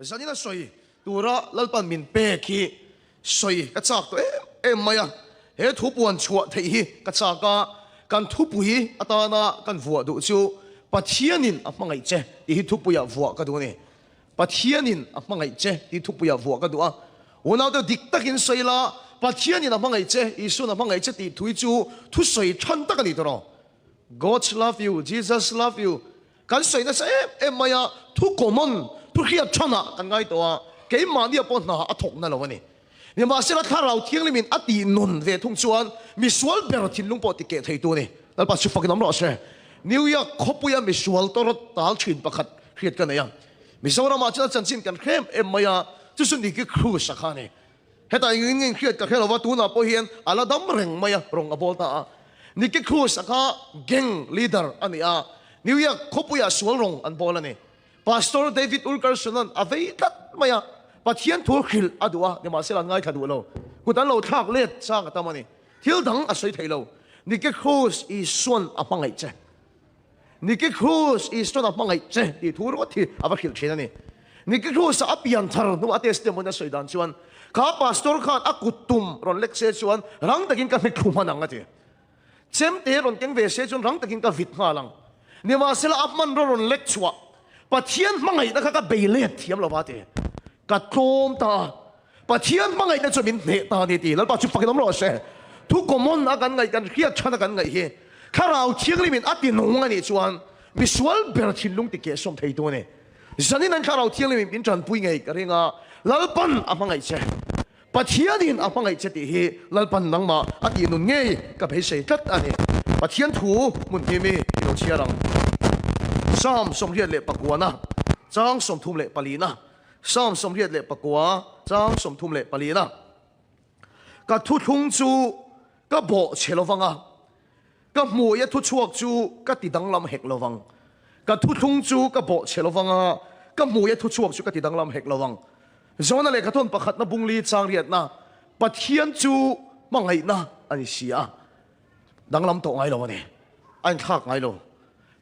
Zanin a sawi tura Lalpan min pek hi sawi ka chak tawh em em mai a, he thu puan chhuah theih hi ka chak a, kan thupui atana kan vuah duh chu Pathianin a hmangaih che tih hi thupuiah vuah ka duh a ni. Pathianin a hmangaih che tih thupuiah vuah ka duh a, unaute dik takin sawi la, Pathianin a hmangaih che, Isuan a hmangaih che tih thui chu thusawi than tak a ni tawh rawh. God's love you, Jesus love you kan sawi nasa em em mai a, thu common, thu hriat thanah kan ngai tawh a, keimahnia pawh hna a thawk na lo a ni. Nimahsela Thlarau Thianghlimin a tih nun ve thung chuan misual ber thinlung pawh ti keh theitu a ni. Lalpa chu fakin awm rawh se. New York khawpuia misual tawrawt tal thin pakhat hriat ka nei a. Mizoramah chuan a chanchin kan hrem em mai a, chu chu Nicky Cruz a kha a ni. Hetah engin nge hriat ka hre lo va, tunah pawh hian a la dam reng mai a, rawng a bawl ta a. Nicky Cruz a kha gang leader a ni a, New York khawpuiah sual rawng an bawl a ni. Pastor David Wilkerson-a'n a vei tlat mai a, Pathian thu hrilh a duh a, nimahsela an ngaithla duh lo. Kut an lo thlak let chang a tam a ni. Thil dang a sawi thei lo. Nicky Cruz Isua'n a hmangaih che. Nicky Cruz Isua'n a hmangaih che tih thu ringawt hi a va hrilh thin a ni. Nicky Cruz-a a pian thar hnu a testimony a sawi dan chuan, Kha pastor khan a kut tum rawn lek se chuan rang takin ka hnek thlu hman ang a ti. Chemte rawn keng ve se chuan rang takin ka vit nghal ang. Nimahsela a hmanraw rawn lek chhuah Pathian hmangaihna kha ka bei let thiam lo va ti. Ka tlawm ta a, Pathian hmangaihna chu min hneh ta a ni ti. Lalpa chu fakin awm rawh se. Thu common a kan ngaih, kan hriat chhan a kan ngaih hi Thlarau Thianghlimin a ti nung a nih chuan misual ber thinlung ti kehsawm theitu a ni. Zanin an Thlarau Thianghlimin min tanpui ngei ka ring a, Lalpan a hmangaih che. Pathianin a hmangaih che tih hi Lalpan nangmah a tih nun ngei ka beisei tlat a ni. Pathian thu hmun hi mi i lo chhiar ang. Psalm 89 chang 34na Psalm 89 chang 34na Ka thuthlung chu ka bawh chhe lovang a, ka hmuia thuchhuak chu ka ti danglam hek lovang. Ka thuthlung chu ka bawh chhe lovang a, ka hmuia thuchhuak chu ka ti danglam hek lovang. Jona lehkhathawn pakhatna bungli chang riatna, Pathian chu hmangaihna a ni si a, danglam tawh ngai lo a ni, a inthlak ngai lo.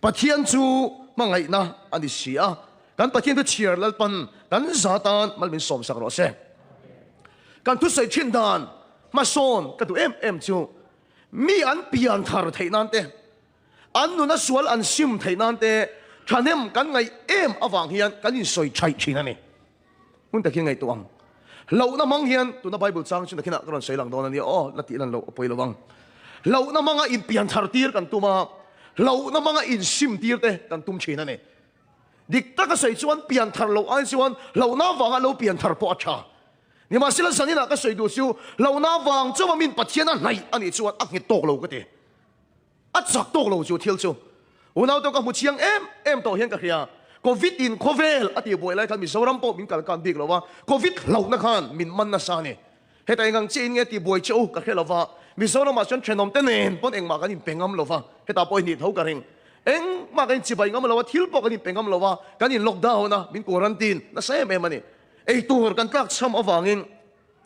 Pathian chu hmangaihna a ni si a, kan Pathian chu chhiar Lalpan kan za tan mal min sawmsak rawh se. Kan thusawi thin dan hmasawn ka duh em em chu mi an pian thar theih nan te, An nuna sual an sim theih nan te thahnem kan ngaih em avang hian kan insawi thaih thin a ni. Hmun takin ngaihtuah ang. Hlauhna hmang hian tuna Bible chang chu nakinah ka rawn sawi lang dawn a nia aw, la tih lan loh a pawi lo ang. Hlauhna hmanga inpianthar tir kan tum a, hlauhna hmanga insim tir te kan tum thin a ni. Dik taka sawi chuan pianthar loh ai chuan hlauhna avanga lo pianthar pawh a tha. Nimahsela zaninah ka sawi duh chu hlauhna avang chauha min Pathian a hnaih a nih chuan a nghet tawk lo ka ti. A chak tawk lo chu thil chu. Unau te ka hmu chiang em em tawh hian ka hria. Covid in khawvel a tih buai lai khan Mizoram pawh min kal kan bik lo a, Covid hlauhna khan min man nasa a ni. Heta eng ang chiah in nge tih buai che u ka hre lo va, Mizoram ah chuan thenawm te nen pawn engmah kan inpe ngam lo va, hetah pawh i nih tho ka ring. Engmah kan inchibai ngam lo a, thil pawh kan inpe ngam lo a, kan in lockdown a, min quarantine nasa em em a ni. Eitur kan tlak chham avangin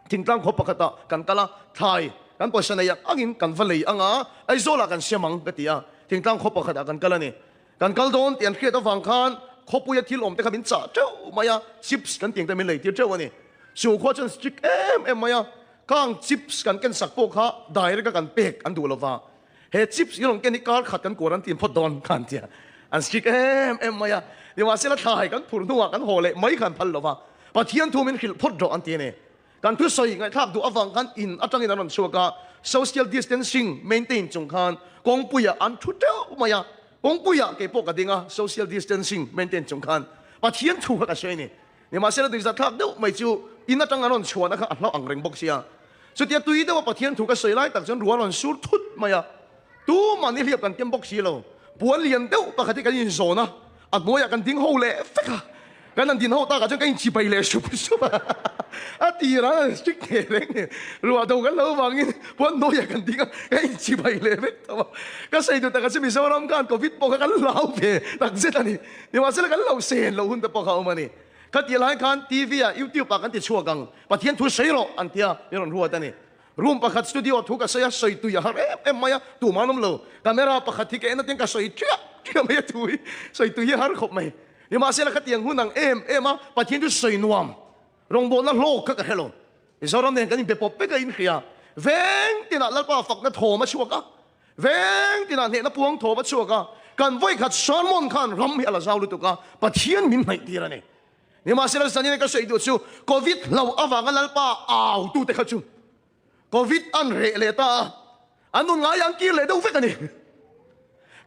Thingtlang khaw pakhatah kan kal a, thlai kan pawisa nei ang angin kan va lei ang a, Aizawlah kan siam ang ka ti a, thingtlang khaw pakhatah kan kal a ni. Kan kal dawn tih an hriat avang khan khawpuia thil awm te kha min chah teuh mai a, chips kan tiang te min lei tir teuh a ni. Chu khua chuan strict em em mai a, khang chips kan ken sak pawh kha direct a kan pek an duh lova, he chips i rawn ken hi kar khat kan kuar an tin phawt dawn kha an ti a, an strict em em mai a, nimahsela thlai kan phur hnuah kan haw leh mai kha an phal lova, Pathian thu min hrilh phawt rawh an ti a ni. Kan thusawi ngaihthlak duh avang khan in atangin an rawn chhuak a, social distancing maintain chung khan kawngpuiah an thu teuh mai a, kawngpuiah kei pawh ka ding a, social distancing maintain chung khan Pathian thu kha ka sawi a ni. Nimahsela duizathlak deuh mai chu in atang an rawn chhuahna kha a hlauh ang reng bawk sia. Chutia tui deuha Pathian thu ka sawi lai tak chuan ruah a rawn sur thut mai a, tumah nihliap kan kem bawk si lo. Puan lian deuh pakhat hi kan inzawn a, a hnuaiah kan ding ho leh vek a, kan han din ho takah chuan ka inchibai leh sup sup a, a tirah an strict hneh reng nen ruah do kan lo vangin puan hnuaiah kan ding a, ka inchibai leh vek tho a. Ka sawi duh takah chu Mizoram khan Covid pawh kha kan hlau ve takzet a ni, nimahsela kan lo sen loh hun te pawh kha a awm a ni. Khatih lai khan TV ah YouTube ah kan ti chhuak ang, Pathian thu sawi rawh an tia min rawn ruat a ni. Room pakhat studio ah thu ka sawi a, sawi tui a har em em mai a, tumah an awm lo. Camera pakhat hi ka en atin ka sawi thiah thiah mai a thu hi, sawi tui hi a har khawp mai. Nimahsela khatiang hun ang em em a Pathian chu sawi nuam rawngbawlna hlawk kha ka hre lo. Mizoram nen kan inbe pawp vek a inhria. Veng tinah Lalpa fakna thawm a chhuak a, veng tinah hnehna puang thawm a chhuak a, kan vawikhat sermon khan ram hi a la zau lutuk a, Pathian min hnaih tir a ni. Nimahsela zanina ka sawi duh chu Covid hlo avanga Lalpa au tute kha chu Covid an reh leh ta a, an nun ngai an kir leh deuh vek a ni.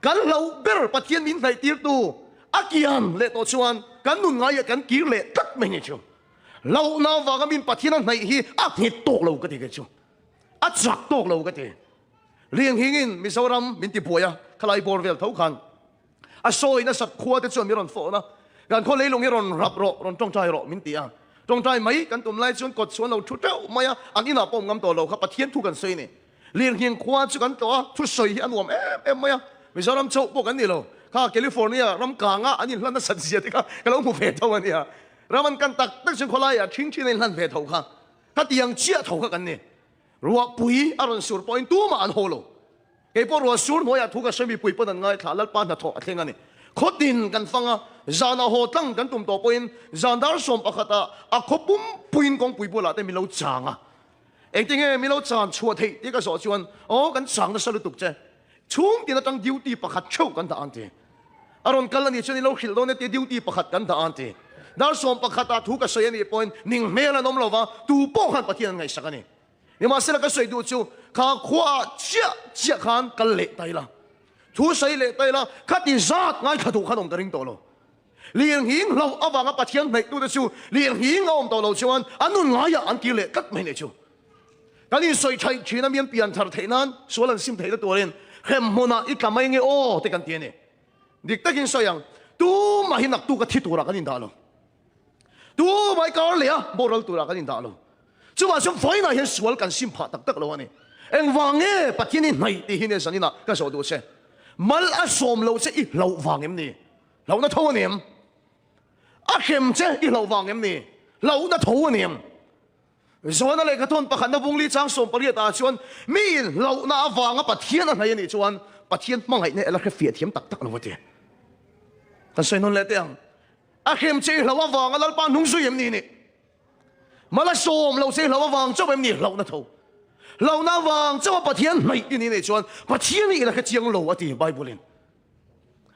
Kan hloh ber Pathian min hnaih tirtu a kian leh tawh chuan kan nun ngaiah kan kir leh tlat mai ni chu. Hlauhna avanga min Pathian a hnaih hi a nghet tawk lo ka ti kei chu. A chak tawk lo ka ti. Lianghingin Mizoram min ti buai a, khalai bawr vel tho khan A sawi nasat khua te chuan min rawn fawhna, Kan khaw leilung hi rawn rap rawh, rawn tawngtai rawh min ti a. Tawngtai mai kan tum lai chuan kawt chuan lo thu teuh mai a, an inah pawh awm ngam tawh lo kha Pathian thu kan sawi a ni. Lirnghing khua chu kan tlawh a, thusawi hi a nuam em em mai a, Mizoram chauh pawh kan ni lo, kha California ram kanga an inhlan nasat zia te kha ka lo hmu ve tho a nia. Ram an kan tak tak chuan khawlaiah ṭhing ṭhin a inhlan ve tho kha, khatiang chiah tho kha kan ni. Ruahpui a rawn sur pawhin tumah an haw lo. Kei pawh ruah sur hnuaiah thu ka hre mipui pawn an ngaithla, Lalpa hnathawh a thleng a ni. Khawtin kan fang a, zanah haw tlang kan tum tawh pawhin zan dar sawm pakhatah a khaw pumpuiin kawngpui bualah te min lo chang a. Engtinge min lo chan chhuah theih tih ka zawh chuan, Aw kan chang nasa lutuk che, chhungtin atang duty pakhat theuh kan dah ang ti. A rawn kal a nih chuan i lo hrilh dawn e tia duty pakhat kan dah ang ti. Dar sawm pakhatah thu ka sawi a nih pawhin ning hmel an awm lo va, tu pawh khan Pathian an ngaihsak a ni. Nimahsela ka sawi duh chu kha khuaah chiah chiah khan kal leh ta ila, thu sawi leh ta ila, khati zat ngaithla duh khan awm ka ring tawh lo. Lirnghing hlauh avanga Pathian hnaihtute chu lirnghing a awm tawh lo chuan an nun ngaiah an kir leh tlat mai nih chu. Kan insawi thaih thin a mi an pian thar theih nan sual an sim theihna turin hremhmunah i tla mai nge aw te kan ti a ni. Dik takin sawi ang, tumah hi naktuk a thi turah kan indah lo. Tu mai kar leh a boral turah kan indah lo. Chuvah chuan vawiinah hian sual kan sim phah tak tak lo a ni. Engvang nge Pathian i hnaih tih hi nia zaninah ka zawh duh che. Mal a sawm loh che i hlauh vang em ni? Hlauhna tho a ni em? A hrem che i hlauh vang em ni? Hlauhna tho a ni em? Zawhna lehkhathawn pakhatna bungli chang 18 ah chuan mi in hlauhna avanga Pathian a hnaih a nih chuan Pathian hmangaihna ela hre fiah thiam tak tak lo a ti. Kan sawi nawn leh teh ang. A hrem che i hlauh avanga Lalpa hnung zui em ni nih? Mal a sawm lo che i hlauh avang chauh em ni hlauhna tho? Hlauhna avang chauh a Pathian hnaih i nih nei chuan Pathian hi i la hre chiang lo a ti Bible in.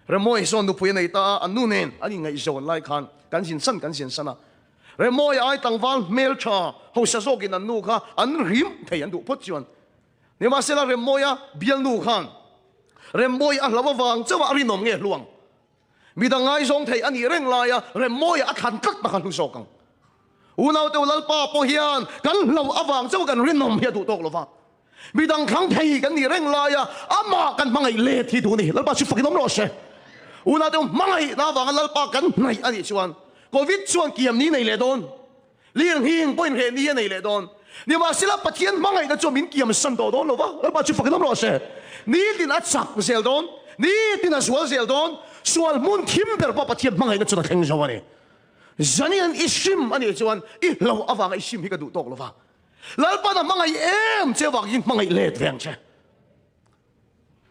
Remawi sawn nupui a nei ta a, an nu nen an inngaihzawn lai khan kan zin san kan zin san a. Remawi ai tlangval hmeltha hausa zawkin an nu kha an rim thei an duh phawt chuan. Nimahsela Remawia bialnu khan Remawi a hlauh avang chauh a a rinawm nge hluang? Midang ngaizawng thei a nih reng laia Remmawia a thlan tlat bak a hlu zawk ang. Unaute u Lalpa pawh hian kan hlauh avang chauh kan rinawm hi a duh tawk lova. Midang thlang thei kan nih reng laia amah kan hmangaih let hi duh a ni. Lalpa chu fakin awm rawh se. Unaute u hmangaihna avanga Lalpa kan hnaih a nih chuan Covid chuan kiam ni nei leh dawn. Lirnghing pawhin hreh ni a nei leh dawn. Nimahsela Pathian hmangaihna chuan min kiam san tawh dawn lo va, Lalpa chu fakin awm rawh se. Nitin a chak zel dawn, nitin a zual zel dawn, sual hmun thim ber pawh Pathian hmangaihna chuan a thleng zo a ni. Zanian i hrim a nih chuan i hlo avanga i hrim hi ka duh tawk lo va. Lalpan a hmangaih em che avangin hmangaih let ve ang che.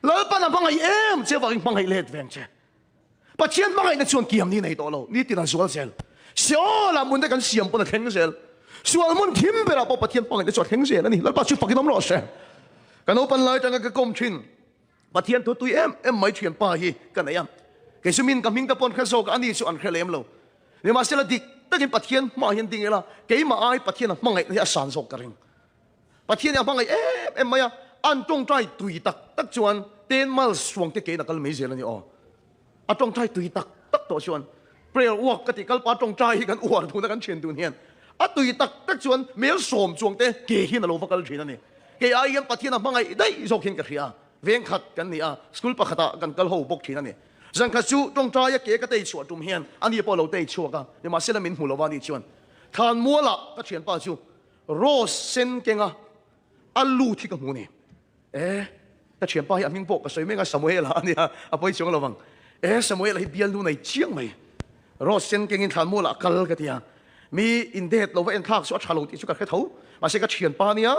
Lalpan a hmangaih em che avangin hmangaih let ve ang che. Pathian hmangaihna chuan kiam ni nei tawh lo, nitin a zual zel. Seol ah hmun te kan siam pawn a thleng zel. Sual hmun thim berah pawh Pathian hmangaihna chu a thleng zel a ni. Lalpa chu fakin awm rawh se. Ka naupan lai atanga ka kawm thin Pathian thu tui em em mai thian pa hi ka nei a. Kei chu min ka hming te pawn hre zawk a, ani chu an hre lem lo. Nimahsela dik takin Pathian hmaah hian ding ila, keimah ai Pathian a hmangaihna hi a san zawk ka ring. Pathian hi a hmangaih em em mai a, an tawngtai tui tak tak chuan ten miles suang te kein a kal mai zel a ni aw. A tawngtai tui tak tak tawh chuan prayer walk ka tih kalpa tawngtai hi kan uar dun a kan thian dun hian a tui tak tak chuan mel sawm chuang te ke hian a lo va kal thin a ni. Kei ai hian Pathian a hmangaih daih zawk hian ka hria a, veng khat kan ni a, school pakhatah kan kal ho bawk thin a ni. Zan khat chu tawngtaia ke ka tei chhuah tum hian ani pawh a lo tei chhuak a, nimahsela min hmu lo a ni chuan Thlanmualah ka thianpa chu Rose sen kenga a lut hi ka hmu ni. E, ka thianpa hi a hming pawh ka sawi mek a, Samuela a nia, a pawi chuang lo vang. E, Samuela hi bialnu nei chiang mai. Rose sen kengin thlanmualah a kal ka ti a. Mi indet lo va en thlak chu a tha lo tih chu ka hre tho. Mahse ka thianpa nia,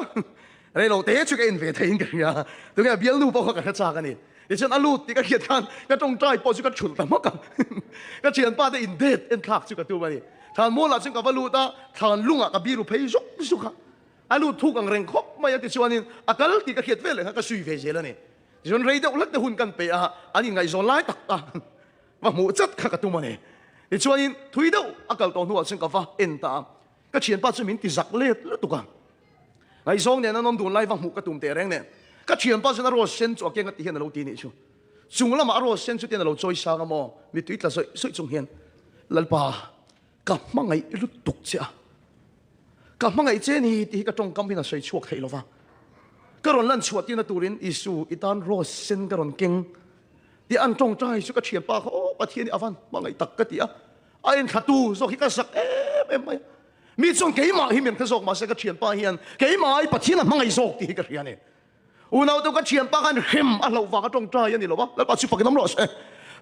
rei lo te chu ka en ve theiin ka hria. Tunge a bialnu pawh kha ka hre chak a ni. Tichuan a lut tih ka hriat khan ka tawngtai pawh chu ka thulh ta hmak a. Ka thianpa te in date en thlak chu ka tum a ni. Thlan mualah chuan ka va lut a, thlan lungah ka biru phei zuk zuk a. A lut thuk ang reng khawp mai a, tichuanin a kal tih ka hriat vel leh kha ka sui ve zel a ni. Tichuan rei deuh hlek te hun kan pe a, an inngaihzawn lai tak a va hmuh chat kha ka tum a ni. Tichuanin thui deuh a kal tawh hnuah chuan ka va en ta a, ka thianpa chu min ti zak let lutuk a. Ngaihzawng nen an awm dun lai va hmuh ka tum teh reng nen ka thianpa chuan a rose sen chu a keng a ti hian a lo ti nih chu. Chung lamah a rose sen chu tian a lo chawi sang a maw? Mittui tla zawih zawih chung hian, Lalpa, ka hmangaih lutuk che a, ka hmangaih che ni tih hi ka tawngkam hian a sawi chhuak theih lova, ka rawn lan chhuah tirna turin Isu i tan rose sen ka rawn keng tih an tawngtai chu ka thianpa kha aw Pathian hi a van hmangaih tak ka ti a, a enthlatu zawk hi ka zak em em mai a. Mi chuan keimah hi min hre zawk mahse ka thianpa hian keimah ai Pathian a hmangaih zawk tih hi ka hria a ni. Unaute ka thianpa khan hrem a hlauh vanga tawngtai a ni lo va, Lalpa chu fakin awm rawh se.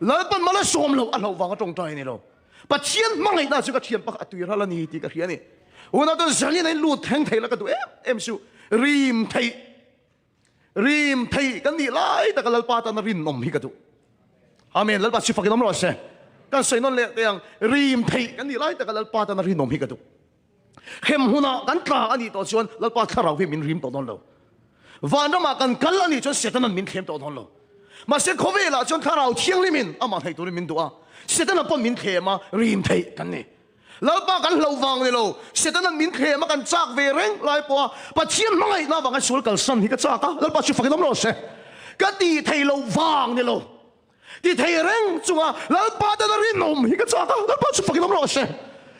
Lalpan mal a sawm loh a hlauh vanga tawngtai a ni lo. Pathian hmangaihna chu ka thianpa kha a tui ral a ni tih ka hria a ni. Unaute zanin a in lut thleng thei la ka duh em em suh. Rim theih Rim thei kan nih lai taka Lalpa tana rinawm hi ka duh. Amen. Lalpa chu fakin awm rawh se. Kan sawi nawn leh teh ang. Rim thei kan nih lai taka Lalpa tana rinawm hi ka duh. Hrem hunah kan tla a nih tawh chuan Lalpa thlarau hi min rim tawh dawn lo. Vanramah kan kal a nih chuan Setanan min thlem tawh dawn lo. Mahse khawvelah chuan thlarau thianghlimin amah hnaih turin min duh a, Setana pawn min thlem a, rim theih kan ni. Lalpa kan hlauh vang ni lo, Setana'n min thlem a kan chak ve reng lai pawh a Pathian hmangaihna avanga sual kalsan hi ka chak a, Lalpa chu fakin awm rawh se. Ka ti thei lo vang ni lo, ti thei reng chunga Lalpa tana rinawm hi ka chak a, Lalpa chu fakin awm rawh se.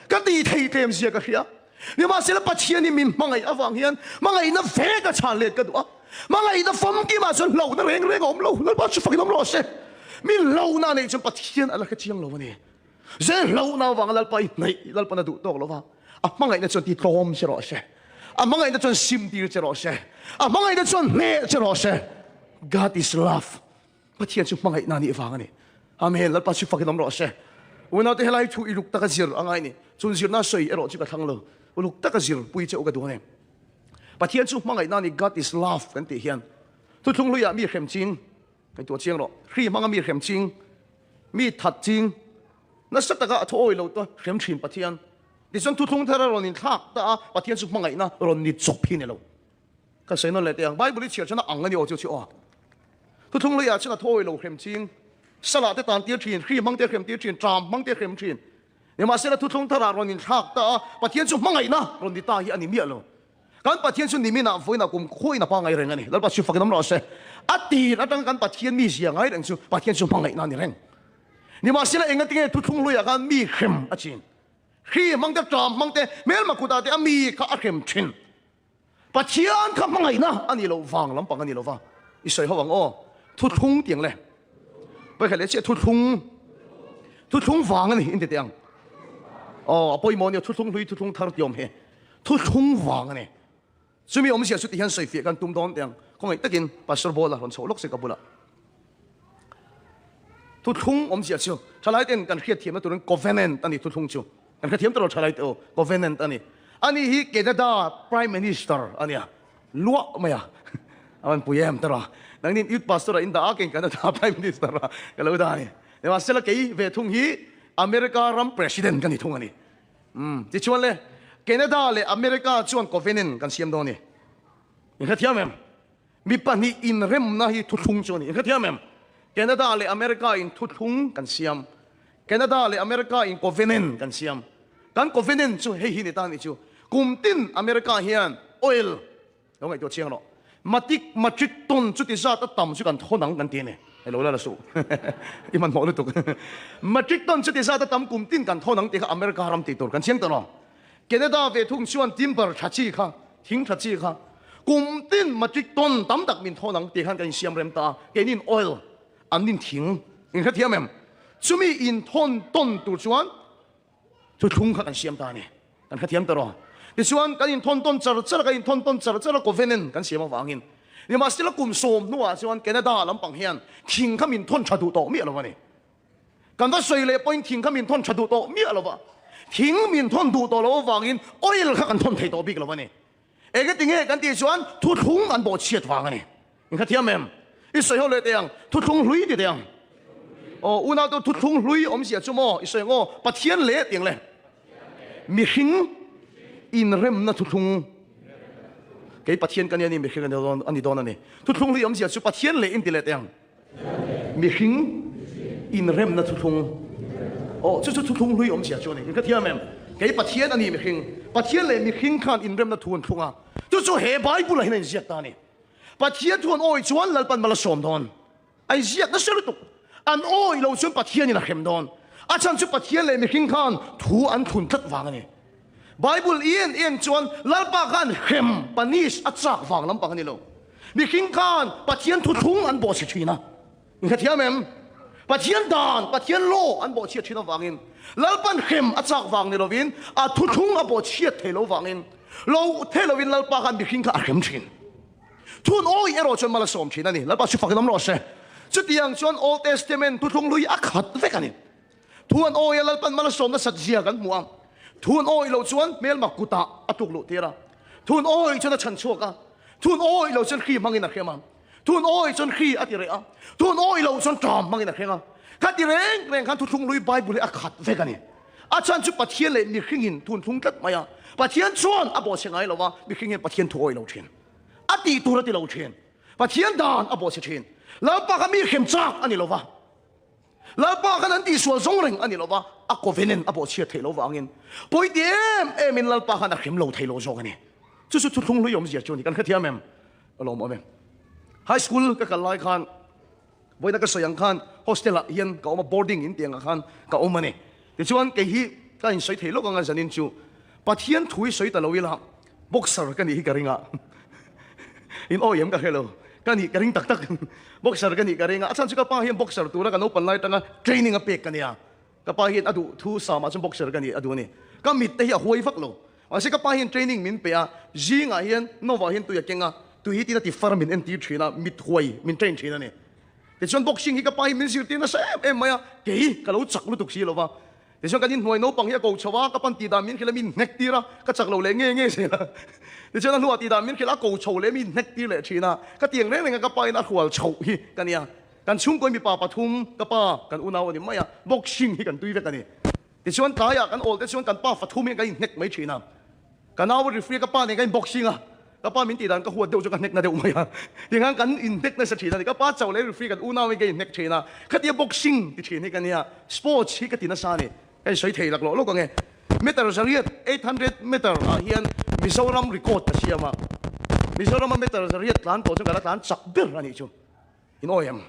Ka ti thei tlem zia ka hria. Nimahsela Pathian hi min hmangaih avang hian hmangaihna ve ka chhan let ka duh a, hmangaihna famkimah chuan hlauhna reng reng a awm lo, Lalpa chu fakin awm rawh se. Min hlauhna neih chuan Pathian a la hrechiang lo a ni. Zel hlauhna avanga Lalpa i hnaih Lalpan a duh tawk lova, a hmangaihna chuan ti tlawm che rawh se. A hmangaihna chuan sim tir che rawh se. A hmangaihna chuan hneh che rawh se. God is love. Pathian chu hmangaihna nih vang a ni. Amen. Lalpa chu fakin awm rawh se. Unaute helai thu uluk taka zir a ngai ni. Chun zirna sawi erawh chu ka thlang lo. Uluk taka zir pui che u ka duh a ni. Pathian chu hmangaihna a ni, God is love kan tih hian thuthlung hluiah mi hrem ching Ngaihtuah chiang rawh. Hri hmanga mi hrem ching, mi that ching, nasa taka a thaw awi lo ta hrem thin Pathian. Tichuan thuthlung thar a rawn inthlak ta a, Pathian chu hmangaihna rawn ni chawp hi ni lo. Ka sawi nawn leh teh ang, Bible i chhiar chuan a ang a ni aw chu chu aw. Thuthlung luiah chuan a thaw awi lo hrem ching, salah te tan tir thin, hri hmang te hrem tir thin, ṭam hmang te hrem thin. Nimahsela thuthlung tharah rawn inthlak ta a, Pathian chu hmangaihna rawn ni ta hi a ni miah lo. Kan Pathian chu niminah vawiinah kum khuain a pangai reng a ni. Lalpa chu fakin awm rawh se. A tir atanga kan Pathian mi zia ngai reng chu Pathian chu hmangaihna a ni reng. Nimahsela engatinge thuthlung hluiah khan mi hrem a chin. Hri hmang te, ṭam hmang te, hmelma kutah te a mi kha a hrem ṭhin. Pathian kha hmangaihna a nih loh vang lampang a ni lo va. I sawi ho ang aw. Thuthlung tiang le. Vawikhat leh chiah thuthlung thuthlung vang a ni inti teh ang. Aw a pawimawh a nia thuthlung hlui thuthlung thar ti awm hi. Thuthlung vang a ni. Chumi awmzia chu ti hian sawifiah kan tum dawn teh ang. Khawngaih takin Pastor Bawla rawn chhoh lawk se ka bulah. Thuthlung awmzia chu thalai ten kan hriatthiamna turin covenant a ni thuthlung chu. Kan hrethiam tawh lo thalai te aw, covenant a ni. Ani hi Canada Prime Minister a nia. Luah mai a. A van pui em tawh a. Nangnin Youth Pastor a in dah a, kei Canada Prime Minister a ka lo dah a ni. Nimahsela kei ve thung hi America ram President ka ni thung a ni. Umm, tichuan le, Canada leh America chuan covenant kan siam dawn a ni. In hrethiam em? Mi pahnih inremna hi thuthlung chu a ni. In hrethiam em? Canada leh America in thuthlung kan siam. Canada leh America in covenant kan siam. Kan covenant chu hei hi ni ta a nih chu. Kum tin America hian oil Lo ngaihtuah chiang rawh. Matik, matric ton chuti zat a tam chu kan thawn ang kan ti a ni. Hei lo la la suh. I hmanhmawh lutuk. Matric ton chuti zat a tam kum tin kan thawn ang tih kha America ram tih tur kan chiang ta lo. Canada ve thung chuan timber tha chi kha, thing tha chi kha kum tin matric ton tam tak min thawn ang tih khan kan insiam rem ta a. Keinin oil an nin thing. In hrethiam em? Chumi inthawn tawn tur chuan Thuthlung kha kan siam ta a ni. Kan hrethiam ta rawh. Tichuan, kan inthawn tawn char char a, kan inthawn tawn char char a, Covenant kan siam avangin. Nimahsela kum sawm hnuah chuan Canada lampang hian thing kha min thawn tha duh tawh miah lo a ni. Kan va sawi leh pawhin thing kha min thawn tha duh tawh miah lo va. Thing min thawn duh tawh loh avangin oil kha kan thawn thei tawh bik lo a ni. Engati nge kan tih chuan thuthlung an bawhchhiat vang a ni. In hrethiam em? I sawi ho leh teh ang, thuthlung hlui ti teh ang. Aw, unau te thuthlung hlui awmzia chu maw i sawi ang aw, Pathian leh ti ang le. Mihring inremna thuthlung. Kei Pathian ka nia ni, mihring a ni dawn a ni. Thuthlung hlui awmzia chu Pathian leh in ti leh teh ang. Mihring inremna thuthlung. Aw, chu chu thuthlung hlui awmzia chu a ni. In ka thiam em? Kei Pathian a ni mihring. Pathian leh mihring khan inremna thu an thlung a. Chu chu he Bible-ah hian a inziak ta a ni. Pathian thu an awi chuan Lalpan mal a sawm dawn. A inziak nasa lutuk. An awi lo chuan Pathianin a hrem dawn. A chhan chu Pathian leh mihring khan thu an thlun tlat vang a ni. Bible i en en chuan Lalpa khan hrem, punish, a chak vang lampang a ni lo. Mihring khan Pathian thuthlung an bawhchhe thin a. In hrethiam em? Pathian dan, Pathian law an bawhchhiat thin avangin Lalpan hrem a chak vang ni lovin a thuthlung a bawhchhiat thei lo vangin lo thei lovin Lalpa khan mihring kha a hrem thin. Thun awi erawh chuan mal a sawm thin a ni. Lalpa chu fakin awm rawh se. Chutiang chuan Old Testament thuthlung hlui a khat vek a ni. Thu an awi a, Lalpan malsawmna sat zia kan hmu a. Thu an awi loh chuan hmelma kutah a tuk luh tir a. Thu an awi chuan a chhan chhuak a. Thu an awi loh chuan hri hmangin a hrem a. Thu an awi chuan hri a ti reh a. Thu an awi loh chuan ṭam hmangin a hreng a. Kha ti reng reng khan thuthlung hlui Bible hi a khat vek a ni. A chhan chu Pathian leh mihringin thu an thlung tlat mai a. Pathian chuan a bawhchhe ngai lo va, mihring hian Pathian thu awi lo ṭhin. A tih tur a ti lo ṭhin. Pathian dan a bawhchhe ṭhin. Lalpa kha mi hrem chak a ni lo va. Lalpa khan an tihsual zawng reng a ni lo va, a covenant a bawhchhiat theih lo vangin pawi ti em emin Lalpa khan a hrem lo thei lo zawk a ni. Chu chu thuthlung hlui awmzia chu a ni. Kan hrethiam em? Ka lawm awm em? High school ka kal lai khan vawiina ka sawi ang khan hostel ah hian ka awm a, boarding in tih angah khan ka awm a ni. Tichuan kei hi ka insawi thei lawk anga zanin chu Pathian thu hi sawi ta lo ila boxer ka nih hi ka ring a, in awi em ka hre lo, ka nih ka ring tak tak, boxer ka nih ka ring a, a chhan chu ka pa hian boxer tura ka naupan lai atanga training a pek ka nia, ka pa hian a duh thu samah chuan boxer ka nih a duh a ni, ka mit te hi a huai vak lo, mahse ka pa hian training min pe a, zingah hian Nova hian tui a keng a, tui hi tina ti far min entir thin a, mit huai min train thin a ni, tichuan boxing hi ka pa hi min zirtir nasa em em mai a, kei ka lo chak lutuk si lo va. Tichuan kan inhnuai naupang hi a ko chho a, ka pan tih dan min hrilh a, mi inhnek tir a, ka chak lo leh nge nge zel a. Tichuan a hnuah tih dan min hrilh a, a ko chho leh mi inhnek tir leh thin a, ka tiang reng reng a ka pa in a hrual chhoh hi ka nia. Kan chhungkawi mipa pathum, ka pa, kan unau a ni mai a, boxing hi kan tui vek a ni. Tichuan tlaiah kan awl te chuan kan pa fathum hian kan inhnek mai thin a. Ka nau a referee ka pa nen kan inboxing a, ka pa min tih dan ka huat deuh chu ka hnek na deuh mai a, tianghan kan inhnek nasa thin a ni. Ka pa chauh leh referee kan unau hi ka inhnek thin a, khatia boxing ti thin hi ka nia, sports hi ka ti nasa a ni. Ka insawi thei lak lawk lawk ang e. Meter zariat, 800 meter, ah hian Mizoram record ka siam a, Mizorama meter zariat tlan tawh chu ka la tlan chak ber a nih chu. In awi em?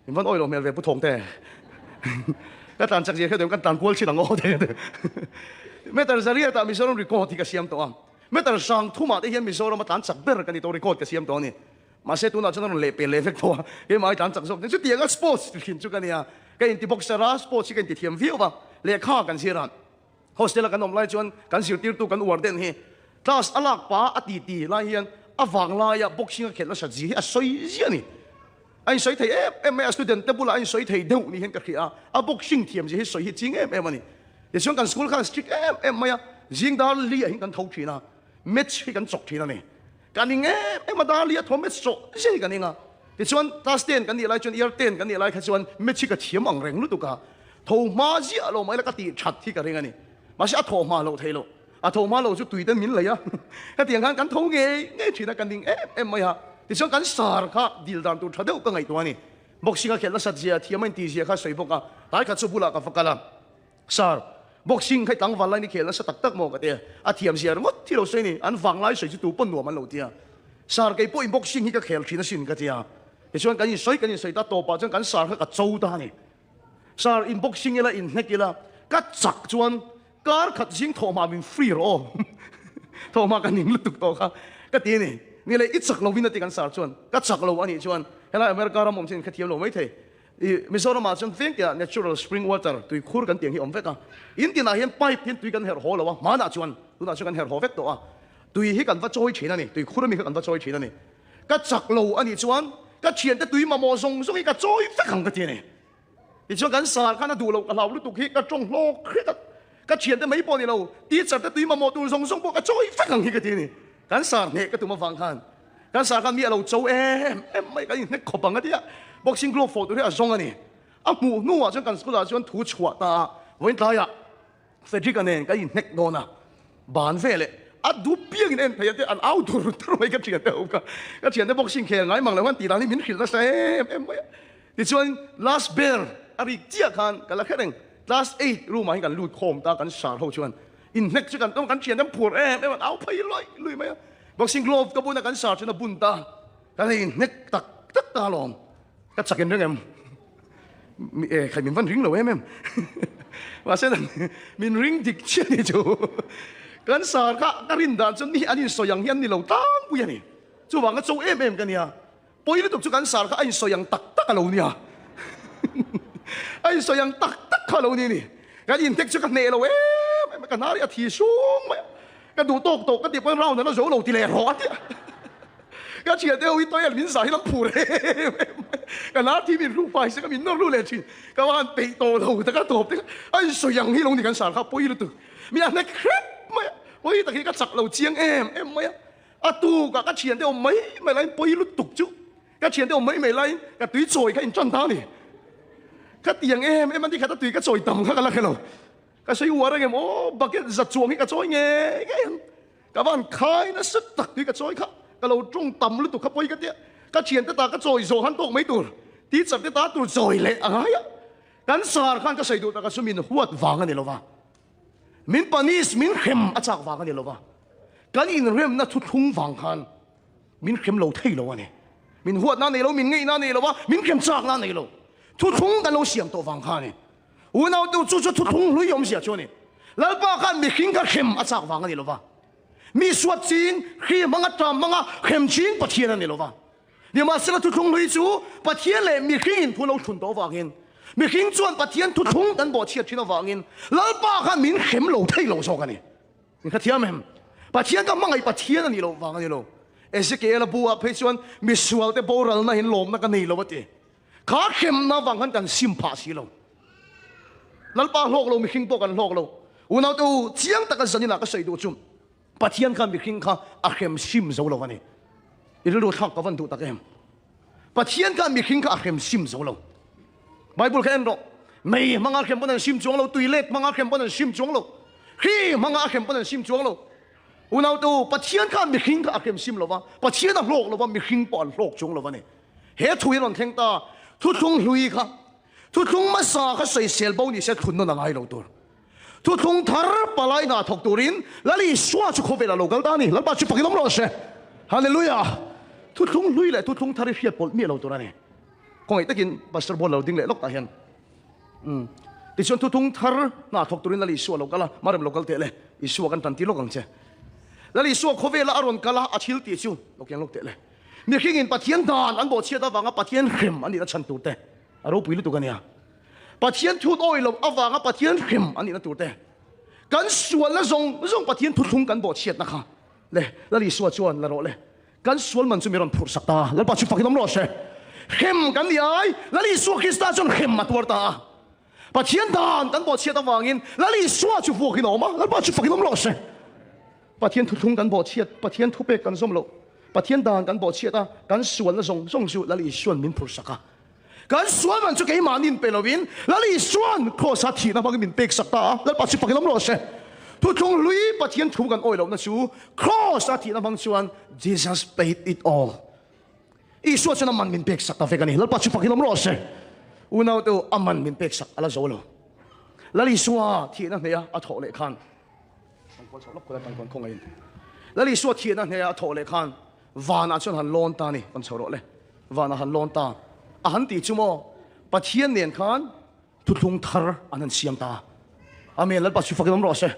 In van awi lo hmel ve Pu Thawngte. Ka tlan chak zia hriat em kan tlan kual chin ang aw te. Meter zariat ah Mizoram record hi ka siam tawh a. Meter sang thum ah te hian Mizoram a tlan chak ber ka ni tawh record ka siam tawh a ni. Mahse tunah chuan a rawn leh pel leh vek tawh a. Keimah hi tlan chak zawk chutiang a sports ti thin chu ka nia. Ka inti boxer a, sports hi ka inti thiam viau a. Lehkha kan zir a. Hostel a kan awm lai chuan kan zirtirtu kan warden hi class a lak pa a ti ti lai hian a vang laia boxing a khelh nasat zia hi a sawi ziah a ni. A insawi thei em em mai a, student te bulah a insawi thei deuh ni hian ka hria a, a boxing thiam zia hi sawi hi ching em em a ni. Tichuan kan school khan strict em em mai a, zing dar li ah hian kan tho thin a, match hi kan chawk thin a ni. Kan ing em em a, dar li a tho match chawh zia hi kan ing a. Tichuan class ten kan nih lai chuan year ten kan nih lai kha chuan match hi ka thiam ang reng lutuk a, tho hma ziah lo mai la ka tih that hi ka ring a ni. Mahse a thaw hma loh thei lo, a tho hma lo chu tui ten min lei a, hetiang khan kan tho ngei ngei thin a, kan ning em em mai a. Tichuan kan sar kha dil dan tur tha deuh ka ngaihtuah a ni. Boxing a khelh nasat zia, thiam a intih zia kha sawi bawk a, tlai khat chu bulah ka va kal a. Sir, boxing kha i tlangval lai ni khel nasa tak tak maw ka ti a, a thiam zia ringawt thi lo sawi ni, an vang lai sawi chu tu pawn nuam an lo ti a. Sir, kei pawhin boxing hi ka khel thin asin ka ti a. Tichuan kan insawi kan insawi ta tawpah chuan kan sir kha ka cho ta a ni. Sir, in boxing ila in hnek ila, ka chak chuan kar khat zing thawhhma min free rawh aw. Thawhhma ka ning lutuk tawh kha ka ti a ni. Ni leh i chak lovin a ti kan sir chuan, ka chak lo a nih chuan helai America ram awm chin ka thiam lo maithei. I Mizoram ah chuan veng tiah natural spring water tui khur kan tiang hi awm vek a, in tinah hian pipe hian tui kan herh haw lo a, hmanah chuan tunah chuan kan herh haw vek tawh a, tui hi kan va chawi thin a ni, tui khur ami kha kan va chawi thin a ni. Ka chak lo a nih chuan ka thiante tui mamawh zawng zawng hi ka chawi vek ang ka ti a ni. Tichuan kan sar khan a duh loh ka hlau lutuk hi ka tawng hlawk hret a, ka thiante mai pawh ni lo, teacher te tui mamawh tur zawng zawng pawh ka chawi vek ang hi ka ti a ni. Kan sar hneh ka tum avang khan. Kan sar khan mi a lo cho em em mai kan inhnek khawp ang a tia. Boxing glove fawh tur hi a zawng a ni. A hmuh hnuah chuan kan school ah chuan thu chhuah ta a, vawiin tlaiah Frederick-a nen kan inhnek dawn a, ban ve leh a dup piangin en phei a tia an au dur dur mai ka thiante ho kha. Ka thiante boxing khel ngai mang lo khan tih dan hi min hrilh nasa em em mai a. Tichuan last bell a rik chiah khan ka la hre reng, class eight room ah hian kan lut khawm ta kan sar ho chuan inhnek chu kan kan thian an phur em em an au phei luai lui mai a. Boxing glove ka bun a kan sar chuan a bun ta, kan hei inhnek tak tak ta alawm. Ka chak in reng em? E khai min van ring lo em em. Mahse min ring dik chiah ni chu. Kan sar kha ka rin dan chuan mi an insawi ang hi an ni lo tlangpui a ni. Chuvang ka cho em em ka nia. Pawi lutuk chu kan sar kha a insawi ang tak tak a lo nia. A insawi ang tak tak kha a lo ni ni. Kan inhnek chu ka hneh lo em em a, ka hnar hi a thi sung mai a. Ka duh tawk tawh ka tih pawn round a la zo lo ti leh rawh a ti a. Ka thian te ho hi toilet min zah hi lam phur em em mai a. Ka hnar thi min hruk fai se ka min nawr lu leh thin. Ka va han peih tawh lo ta ka tawp te kha a insawi ang hi lo ni kan sar kha pawi lutuk. Mi a hnek hrep mai a. Pawi tak hi ka chak lo chiang em em mai a. A tukah ka thiante awm mai mai laiin pawi lutuk chu ka thiante awm mai mai laiin ka tui chawi kha intan ta a ni. Ka tiang em em a ni khat a tui ka chawi tam kha ka la hre lo. Ka sawi uar ang em aw bucket za chuang hi ka chawi ngei ngei ang. Ka van khai nasa tak tui ka chawi kha ka lo tawng tam lutuk kha pawi ka tia. Ka thiante ta ka chawi zawh han tawk mai tur teacher te ta tur chawi leh a ngai a. Kan sar khan ka sawi duh taka chu min huat vang a ni lo va. Min punish, min hrem a chak vang a ni lo va, kan inremna thuthlung vang khan min hrem lo thei lo a ni. Min huatna a nei lo, min ngeihna a nei lo va, min hrem chakna a nei lo. Thuthlung kan lo siam tawh vang kha a ni. Unaute chu chu thuthlung hlui awmzia chu a ni. Lalpa khan mihring kha hrem a chak vang a ni lo va, mi suat ching, hri hmanga ṭam hmanga hrem ching Pathian a ni lo va. Nimahsela thuthlung hlui chu Pathian leh mihringin thu lo thlun tawh avangin, mihring chuan Pathian thuthlung kan bawhchhiat thin avangin Lalpa khan min hrem lo thei lo zawk a ni. Min hrethiam em? Pathian ka hmangaih Pathian a nih loh vang a ni lo. Ezekiel-a bu-ah phei chuan misualte boralna in lawmna ka nei lo a ti. Kha hremna avang khan kan sim phah si lo. Lalpa hlawk lo, mihring pawh kan hlawk lo. Unaute u, chiang taka zaninah ka sawi duh chu, Pathian kha mihring kha a hrem sim zo lo a ni. I rilru thlak ka van duh tak em? Pathian kha mihring kha a hrem sim zo lo. Bible kha en rawh. Mei hmanga hrem pawn an sim chuang lo, tui let hmanga hrem pawn an sim chuang lo, hri hmanga a hrem pawn an sim chuang lo. Unaute u, Pathian kha mihring kha a hrem sim lo va, Pathian a hlawk lo va, mihring pawh an hlawk chuang lo a ni. He thu hi rawn thleng ta, thuthlung hlui kha, thuthlung hmasa kha sawisel bo ni se thlun nawn a ngai lo tur. Thuthlung thar palai hna thawk turin Lal Isua chu khawvelah lo kal ta a ni. Lalpa chu fakin awm rawh se. Hallelujah! Thuthlung hlui leh thuthlung thar hi hriat pawlh miah lo tur a ni. Khawngaih takin Pastor Bual lo ding leh lawk tah hian. Umm. Tichuan thuthlung thar hna thawk turin Lal Isua lo kal a, Marem lo kal teh le, Isua kan tan ti lawk ang che. Lal Isua khawvelah a rawn kal a, a thil tih chu lo keng lawk teh le. Mihringin Pathian dan an bawhchhiat avanga Pathian hrem a nihna chhan tur te a ropui lutuk a nia. Pathian thut awi loh avanga Pathian hrem a nihna tur te, kan sualna zawng zawng Pathian thuthlung kan bawhchhiatna kha le Lal Isua chuan la rawh le, kan sual man chu mi rawn phurh sak ta, Lalpa chu fakin awm rawh se. Hrem kan ni ai, Lal Isua Krista chuan hrem a tuar ta a. Pathian dan kan bawhchhiat avangin Lal Isua chu vuakin a awm a, Lalpa chu fakin awm rawh se. Pathian thuthlung kan bawhchhiat, Pathian thupek kan zawm loh, Pathian dan kan bawhchhiat a, kan sualna zawng zawng chu Lal Isua'n min phurh sak a. Kan sual man chu keimahni inpe lovin Lal Isua'n Kraws-a thihna hmangin min pek sak ta a, Lalpa chu fakin awm rawh se. Thuthlung hlui Pathian thu kan awih lohna chu Kraws-a thihna hmang chuan Jesus paid it all. Isua chuan a man min pek sak ta vek a ni. Lalpa chu fakin awm rawh se. Unaute u, a man min pek sak a la zo lo. Lal Isua thihna hneha a thawh leh khan Lal Isua thihna hneha a thawh leh khan vanah chuan han lawn ta a ni. Kan chho rawh le. Vanah han lawn ta a han tih chu maw Pathian nen khan thuthlung thar an han siam ta. Amen. Lalpa chu fakin awm rawh se.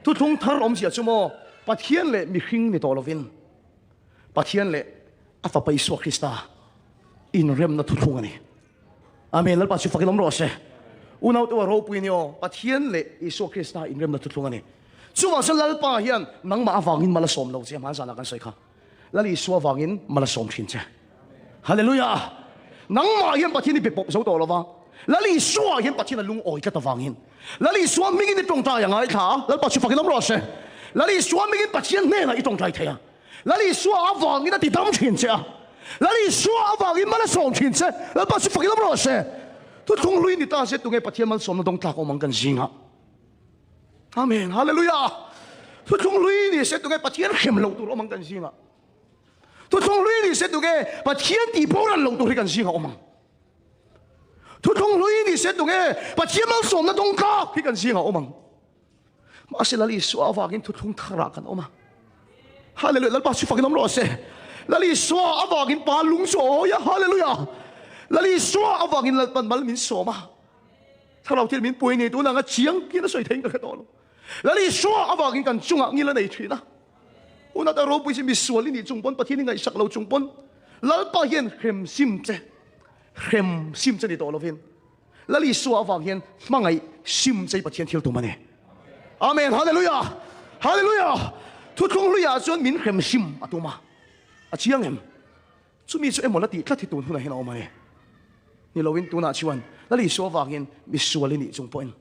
Thuthlung thar awmzia chu maw Pathian leh mihring ni tawh lovin Pathian leh a Fapa Isua Krista inremna thuthlung a ni. Amen. Lalpa chu fakin awm rawh se. Unau te a ropui ni aw. Pathian leh Isua Krista inremna thuthlung a ni. Chuvang chuan Lalpa hian nangmah avangin mal a sawm lo che hmanzanah kan sawi kha. Lal Isua vangin mal a sawm thin che. Hallelujah! Nangmah hian Pathian i be pawp zo tawh lo va, Lal Isua hian Pathian a lungawi tlat avangin Lal Isua hmingin i tawngtai a ngaithla a, Lalpa chu fakin awm rawh se. Lal Isua hmingin Pathian hnenah i tawngtai thei a. Lal Isua avangin a ti dam thin che a. Lal Isua avangin mal a sawm thin che. Lalpa chu fakin awm rawh se. Thuthlung hlui ni ta se tunge Pathian malsawmna dawng tlak awm ang kan zingah. Amen. Hallelujah. Thuthlung hlui ni se tunge Pathian hrem loh tur awm ang kan zingah. Thuthlung hlui ni se tunge Pathian tih boral loh tur hi kan zingah awm ang. Thuthlung hlui ni se tunge Pathian malsawmna dawng tlak hi kan zingah awm ang. Mahse Lal Isua avangin thuthlung tharah kan awm a. Hallelujah. Lalpa chu fakin awm rawh se. Lal Isua avangin pa lung chu a awi a. Hallelujah. Lal Isua avangin Lalpan mal min sawm a. Thlarau thil min pui ni tun anga chiang hian a sawi theiin ka hre tawh lo. Lal Isua avangin kan chungah ngil a nei thin a. Unat a ropui si misual i nih chung pawn Pathian i ngaihsak lo chung pawn Lalpa hian hrem sim che hrem sim che ni tawh lovin Lal Isua avang hian hmangaih sim chei Pathian thil tum a ni. Amen. Hallelujah. Hallelujah. Thuthlung hluiah chuan min hrem sim a tum a. A chiang em? Chumi chu emaw la tih tlat hi tun hunah hian a awm a ni. Ni loin tunah chuan Lal Isua avangin misual i nih chung pawhin,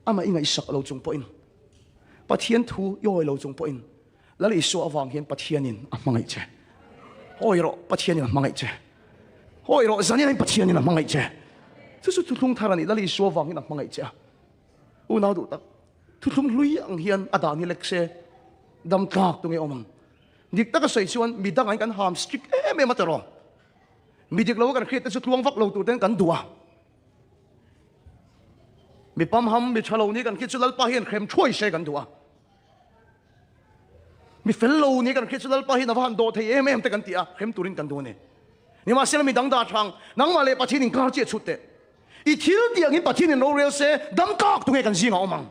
amah i ngaihsak lo chung pawhin, Pathian thu i awi lo chung pawhin Lal Isua avang hian Pathianin a hmangaih che. Hawi rawh, Pathianin a hmangaih che. Hawi rawh, zanin Pathianin a hmangaih che. Chu chu thuthlung thar a ni, Lal Isua avangin a hmangaih che a. Unau duh tak, thuthlung hlui ang hian a dan hi lek se, dam tlak tunge awm ang. Dik taka sawi chuan mi dangah hian kan ham strict em em a tiraw. Mi dik lo kan hriat te chu tluang vak lo tur ten kan duh a. Mi pamham, mi tha lo ni kan hriat chu Lalpa hian hrem thuai se kan duh a. Mi fel lo ni kan hriat chu Lalpa hian a va han dawh thei em em te kan ti a, hrem turin kan duh a ni. Nimahsela mi dang dah thang, nangmah leh Pathian inkar chiah chhut teh. I thil tih angin Pathian in rorel se, dam tak tunge kan zingah awm ang.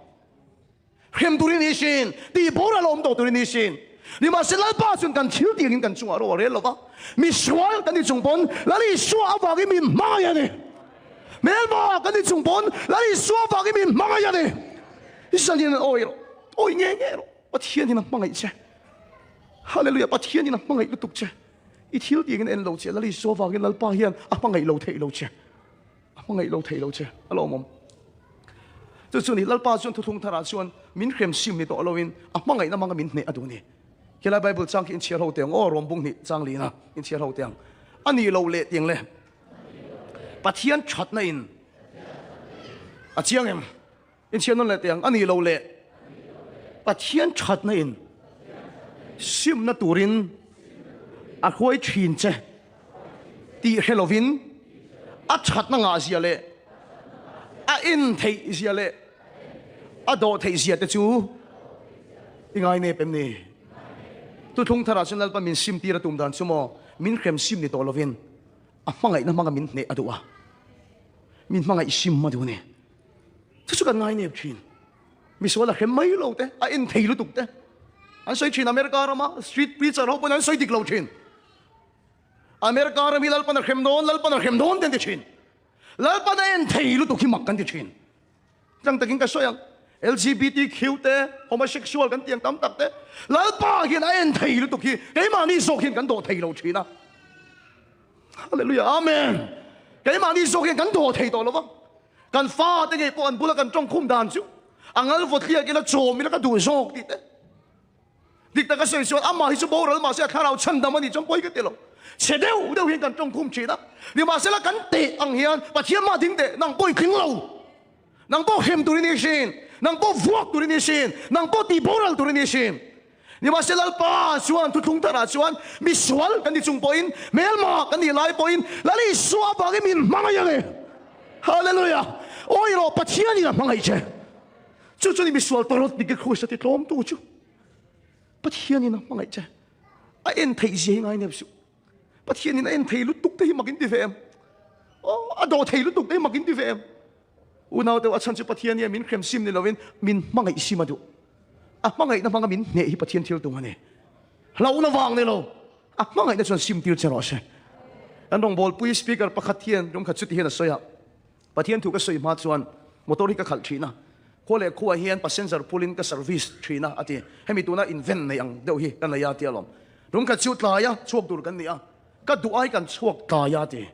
Hrem turin ni sin, tih boral a awm tawh turin ni sin. Nimahsela Lalpa chuan kan thil tih angin kan chungah ro a rel lo va, mi sual kan ni chung pawn Lal Isua avangin min hmangaih a ni. Hmelma kan ni chung pawn Lal Isua avangin min hmangaih a ni. Zanin an awi rawh, awi nge nge rawh, Pathianin a hmangaih che. Hallelujah, Pathianin a hmangaih lutuk che. I thil tih angin a en lo che, Lal Isua avangin Lalpa hian a hmangaih lo theih lo che. A hmangaih lo theih lo che, a lawmawm. Chu chu ni, Lalpa chuan thuthlung tharah chuan min hrem sim ni tawh loin a hmangaihna hmanga min hneh a duh a ni. Khilai Bible chang khi inchhiar ho teh ang aw, Rom bung hnih chang lina inchhiar ho teh ang. A nih loh leh tiang le. Pathian thatna in a chiang em? Inchhiar nawn leh teh ang, a nih loh leh Pathian thatna in simna turin a hruai thin che tih hre lovin a thatna ngah zia leh a en theih zia leh a dawh theih zia te chu i ngai nep em ni? Thuthlung tharah chuan Lalpa min sim tir a tum dan chu maw min hrem sim ni tawh lovin a hmangaihna hmanga min hneh a duh a, min hmangaih sim a duh a ni. Chu chu kan ngai nep thin. Misual a hrem mai lo te, a en thei lutuk te. An sawi thin America rama street preacher ho pawn an sawi dik lo thin. America ram hi Lalpan a hrem dawn, Lalpan a hrem dawn te an ti thin. Lalpan a en thei lutuk hi mak kan ti thin. Tlang takin ka sawi ang, LGBTQ te, homosexual kan tih ang tam tak te, Lalpa hian a en thei lutuk hi keimahni zawk hian kan dawh thei lo thin a. Hallelujah, Amen. Keimahni zawk hian kan dawh thei tawh lo va. Kan fate ngei pawh an bula kan tawngkhum dan chu a ngal vawtliak ila chawm ila ka duh zawk tih te. Dik taka sawi chuan amah hi chu boral mahse a thlarau chhandam a nih chuan pawi ka ti lo. Chhe deuh deuh hian kan tawngkhum thin a. Nimahsela kan teh ang hian Pathian mah ding teh nang pawh i tling lo. Nang pawh hrem turin i hrin. Nang pawh vuak turin i hrin. Nang pawh tih boral turin i hrin. Nimahse Lalpa chuan thuthlung tharah chuan misual kan ni chung pawhin, hmelma kan nih lai pawhin Lal Isua avangin min hmangaih a ni. Hallelujah! Awi rawh, Pathianin a hmangaih che. Chu chuan i misual tawrh dik Krista ti tlawmtu chu Pathianin a hmangaih che. A en theih zia hi ngai nep suh. Pathianin a en thei lutuk te hi mak in ti ve em? Aw, a dawh thei lutuk te hi mak in ti ve em? Unau deuh a chhan chu Pathian hian min hrem sim ni lovin min hmangaih sim a duh. A hmangaihna hmanga min hneh hi Pathian thil tum a ni. Hlauhna vang ni lo, a hmangaihna chuan sim tir che rawh se. Kan rawngbawlpui speaker pakhat hian rum khat chuti hian a sawi a, Pathian thu ka sawi hma chuan motor hi ka khalh thin a, khua leh khuaah hian passenger pulin ka service thin a, a ti. Hemi tuna invent nei ang deuh hi ka nei a tia lawm. Rum khat chu tlaia chhuak tur kan ni a, ka duh ai kan chhuak tlaia a ti.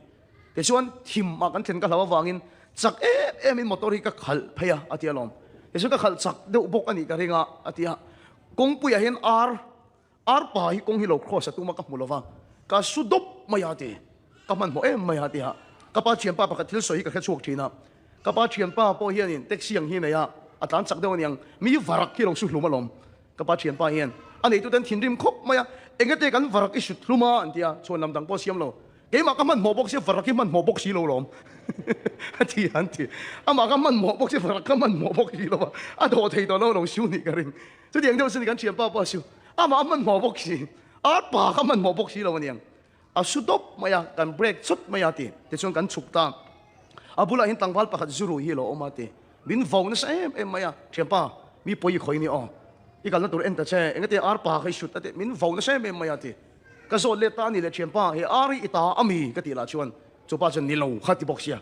Tichuan thim ah kan thlen ka hlau avangin chak em em in motor hi ka khalh phei a, a ti alawm. Tichuan ka khalh chak deuh bawk a nih ka ring a, a ti a. Kawngpuiah hian ar. Arpa hi kawng hi lo cross a tum a ka hmu lova, ka su dawp mai a ti. Ka hmanhmawh em mai a ti a. Ka pa thianpa pakhat thil sawi hi ka hre chhuak thin a. Ka pa thianpa pawh hianin taxi ang hi nei a, a tlan chak deuh aniang, mi varak hi lo su hlum alawm. Ka pa thianpa hian a neituten thinrim khawp mai a, engate kan varak i sut hlum a an ti a, chhuan lam dang pawh siam lo. Keimah ka hmanhmawh bawk sia varak hi hmanhmawh bawk si lo lawm a ti an ti. Amah ka hmanhmawh bawk sia varak ka hmanhmawh bawk si lo a, a dawh thei tawh lo lo su nih ka ring. Chutiang deuh chu ni kan thianpa pawh a su. Amah a hmanhmawh bawk si, a pa ka hmanhmawh bawk si lo aniang. A su dawp mai a, kan break chawt mai a ti. Tichuan kan chhuk ta. A bulah hian tlangval pakhat zu rui hi a lo awm a ti. Min vo nasa em em mai a, Thianpa, mi pawi i khawi ni aw. I kalna tur en ta che, engati ar pa kha i sut a ti. Min vo nasa em em mai a ti. Ka zawt let ta a ni le thianpa, he ar hi i ta a mi ka tih lah chuan chupa chuan ni lo kha ti bawk sia.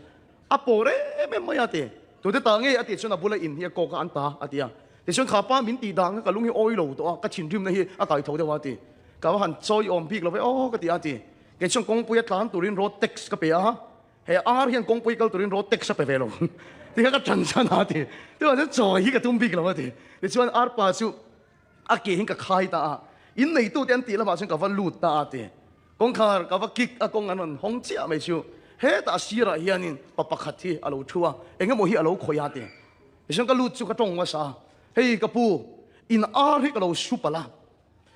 A pawr em em mai a ti. Tute ta ngei a tih chuan a bula in hi a kawk a an ta a ti a. Tichuan kha pa min tih dan kha ka lung hi awi lo tawh a, ka thinrimna hi a kai tho deuh a ti. Ka va han chawi awm bik lo ve aw ka ti a ti. Kei chuan kawngpui a tlan turin road tax ka pe a, he ar hian kawngpui kal turin road tax a pe ve lo. Tikha ka tan chan a ti. Tichuan chawi hi ka tum bik lo a ti. Tichuan ar pa chu a ke hian ka khai ta a, in neitute an tih lamah chuan ka va lut ta a ti. Kawngkhar ka va kick a kawng an rawn hawng chiah mai chu hetah sirah hianin pa pakhat hi a lo thu a, eng emaw hi a lo khawih a ti. Tichuan ka lut chu ka tawng hmasa a, hei ka pu, in ar hi ka lo su palh a,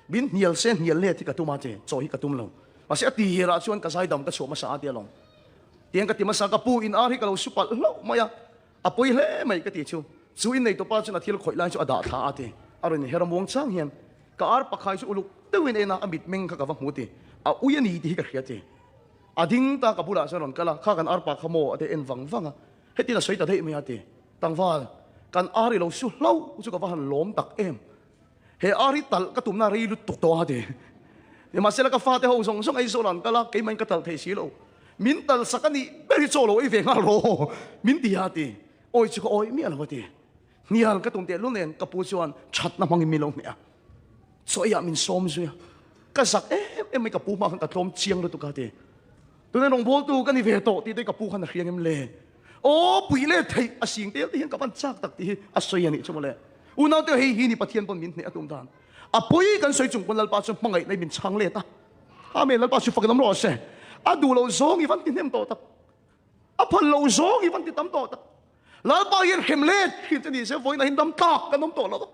min hnial se hnial let hi ka tum a ti, chaw hi ka tum lo. Mahse a tirah chuan ka zaidam ka chhuah hmasa a ti alawm. Tiang ka ti hmasa, ka pu, in ar hi ka lo su palh hlauh mai a, a pawi hle mai ka ti chu. Chu in neitupa chuan a thil khawih lai chu a dah thla a ti. A rawn inher a muang chang hian ka ar pakhai chu uluk deuhin en a, a mitmeng kha ka va hmu ti. A ui a ni tih hi ka hria ti. A ding ta ka bulah chuan rawn kal a, kha kan ar pa kha maw a ti en vang vang a. Hetin a sawi ta daih mai a ti. Tlangval, kan ar i lo su hlauh chu ka va han lawm tak em. He ar hi talh ka tumna rei lutuk tawh a ti. Nimahsela ka fate ho zawng zawng Aizawl ah an kal a, keimah in ka talh thei si lo. Min talh sak a nih ber hi chaw lo ei ve nghal rawh min ti a ti. Awi chu ka awi miah lo a ti. Hnial ka tum tehlul nen ka pu chuan thatna hmangin min lo hneh a. Chaw eiah min sawm zui a. Ka zak em em mai ka pu hma khan ka tlawm chiang lutuk a ti. Tuna rawngbawltu ka ni ve tawh tih te ka pu khan a hria ngem le? Aw pui leh theih a sing tel te hian ka van chak tak tih hi a sawi a nih chu mawle. Unaute hei hi ni Pathian pawn min hneh a tum dan. A pawi kan sawi chung pawn Lalpa chu hmangaih na in min chhang let a. Amen Lalpa chu fakin awm rawh se. A duh lo zawng i van ti hnem tawh tak. A phal lo zawng i van ti tam tawh tak. Lalpa hian hrem let thin che ni se vawiin ah hian dam tlak kan awm tawh lo.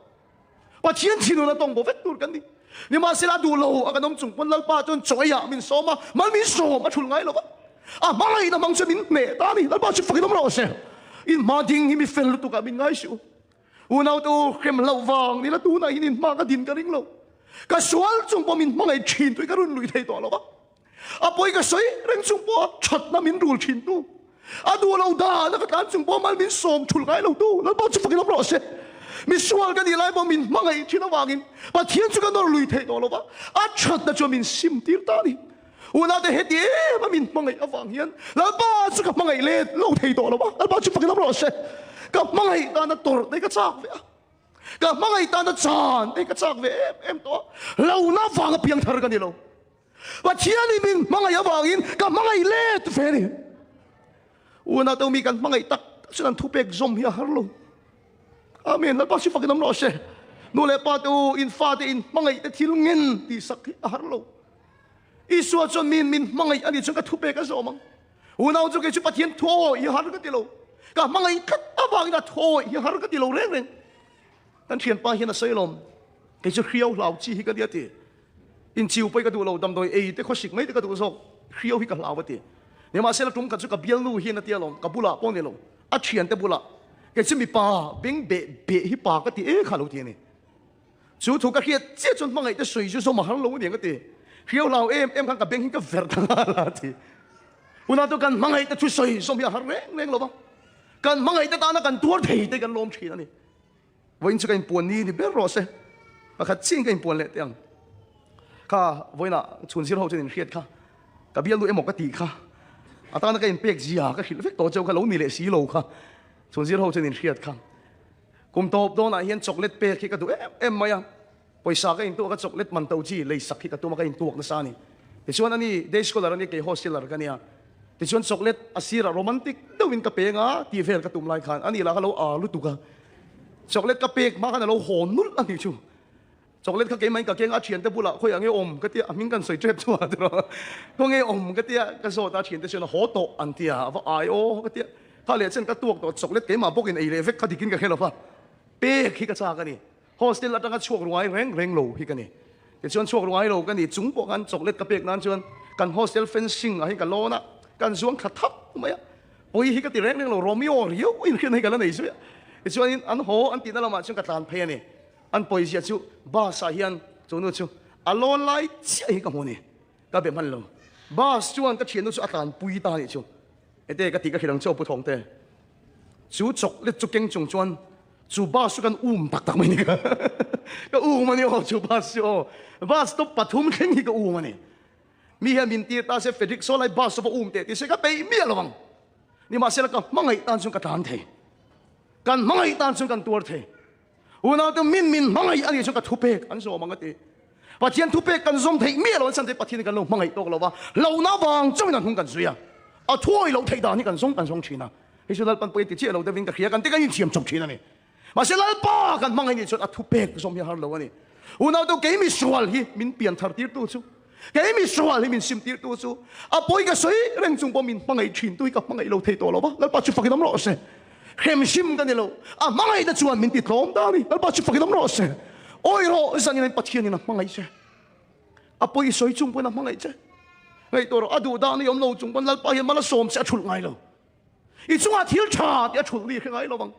Pathian thinun a tawng bo vek tur kan ni. Nimahsela duh lo a kan awm chung pawn Lalpa chuan chaw eiah min sawm a, mal min sawm a thul ngai lo va. A hmangaihna hmang chu min hneh ta a ni. Lalpa chu fakin awm rawh se. In hma ding hi mi fel lutuk ah min ngai suh u. Unau te u, hrem loh vang nila tunah hian in hma ka din ka ring lo. Ka sual chung pawh min hmangaih thin tui ka run lui thei tawh lo va. A pawi ka sawi reng chung pawh thatna min rul thin tu, a duh lo dan a ka tlan chung pawh mal min sawm thul ngai lo tu Lalpa chu fakin awm rawh se. Misual ka nih lai pawh min hmangaih thin avangin Pathian chu ka nawr lui theih tawh lo va, a thatna chuan min sim tir ta a ni. Unate heti em a min hmangaih avang hian Lalpa chu ka hmangaih let lo thei tawh lo va, Lalpa chu fakin awm rawh se. Ka hmangaih tana tawrh te ka chak ve a, ka hmangaih tana chan te ka chak ve em em tawh a, hlauhna vanga piangthar ka ni lo. Pathian i min hmangaih avangin ka hmangaih let ve a ni. Unau te mi kan hmangaih tak tak chuan an thupek zawm hi a har lo. Amen. Lalpa si fakin awm rawh se. Nu leh pa te u, in fate in hmangaih te thil ngen tih sak hi a har lo. Isua chuan min min hmangaih a nih chuan ka thupek a zawm ang. Unau chu kei chu Pathian thu awi hi har ka ti lo. Ka hmangaih tlat avangin a thu awi hi har ka ti lo reng reng. Kan thianpa hian a sawi alawm. Kei chu hriau hlau chi hi ka nia ti. Inchiu pawh hi ka duh lo, damdawi ei te khawsik mai te ka duh zawk, hriau hi ka hlau a ti. Nimahsela tum khat chu ka bialnu hian a ti alawm, ka bulah pawh ni lo, a thiante bulah, kei chu mipa beng beh beh hi pa ka ti e kha lo ti a ni. Chu thu ka hriat chiah chuan hmangaih te sawi chu zawm a har lo aniang a ti. Hriau hlau em em khan ka beng hi ka ver ta nghal a ti. Hunah chu kan hmangaih te thu sawi zawm hi a har reng reng lo va, kan hmangaih te tana kan tuar thei te kan lawm thin a ni. Vawiin chu ka inpuan ni ni ber rawh se. Pakhat chiin ka inpuan leh teh ang. Kha vawiinah chhun zir ho chuan inhriat kha ka bialnu emaw ka tih kha atana ka inpek zia ka hrilh vek tawh cheu kha lo ni leh si lo kha chhun zir ho chuan inhriat kha. Kum tawp dawnah hian chocolate pek hi ka duh em em mai a. Pawisa ka intuak a chocolate man to chi lei sak hi ka tum a ka intuak nasa a ni. Tichuan ani day scholar a ni kei hosteler ka nia. Tichuan chocolate a sirah romantic deuhin ka peng a tih vel ka tum lai khan ani lah kha lo aa lutuk a. Chocolate ka pek hma khan a lo haw nulh a nih chu. Chocolate kha keimah in ka keng a, thiante bulah khawi ang e awm ka tia, a hming kan sawi tep chu a tiraw. Khawnge awm ka tia, ka zawt a, thiante chuan a haw tawh an tia, a va ai aw ka tia. Kha leh chen ka tuak tawh chocolate keimah bawkin ei leh vek kha dikin ka hre lo va, pek hi ka chak a ni. Hostel atanga chhuak ruai reng reng lo hi ka ni. Tichuan chhuak ruai lo ka ni chung pawh khan chocolate ka pek nan chuan kan hostel fencing ah hian ka lawn a, kan zuang thla thap mai a. Pawi hi ka ti reng reng lo, Romeo riau in hriatna hi ka la nei zui a. Tichuanin an haw an tihna lamah chuan ka tlan phei a ni. An pawizia chu bus ah hian chu nu chu a lawn lai chiah hi ka hmu a ni. Ka be hman lo. Bus chuan ka thiannu chu a tlan pui ta a nih chu. Ete ka tih ka hrilh ang che aw Pu Thawngte. Chu chocolate chu keng chung chuan chu bus chu kan um tak tak mai ni ka ka um a ni aw chu bus chu aw. Bus stop pathum thleng hi ka um a ni. Mi hian min tir ta se Frederick saw lai bus chu va um teh ti se ka peih miah lo ang. Nimahsela ka hmangaih tan chuan ka tlan thei. Kan hmangaih tan chuan kan tuar thei. Unaute min min hmangaih a nih chuan ka thupek an zawm ang a ti. Pathian thupek kan zawm theih miah lo an chhan te Pathian kan lo hmangaih tawk lo va, hlauhna vang chauhin an hnung kan zui a. A thuawi loh theih dan hi kan zawng kan zawng thin a. Hei chu Lalpan pawh i ti chiah lo deuhin ka hria kan ti kan inthiam chawp thin a ni. Mahse Lalpa kan hmangaih nih chuan a thupek zawm hi a har lo a ni. Unaute kei misual hi min pian thar tirtu chu, kei misual hi min sim tirtu chu, a pawi ka sawi reng chung pawh min hmangaih thin tu hi ka hmangaih lo thei tawh lo va, Lalpa chu fakin awm rawh se. Hremhrim ka ni lo, a hmangaihna chuan min ti tlawm ta a ni, Lalpa chu fakin awm rawh se. Awi rawh zanin in Pathianin a hmangaih che, a pawi sawi chung pawhin a hmangaih che. Ngaihtuah rawh, a duh dan hi awm lo chung pawn Lalpa hian mal a sawm che a thulh ngai lo. I chungah thil tha tih a thulh ni i hre ngai lo ang.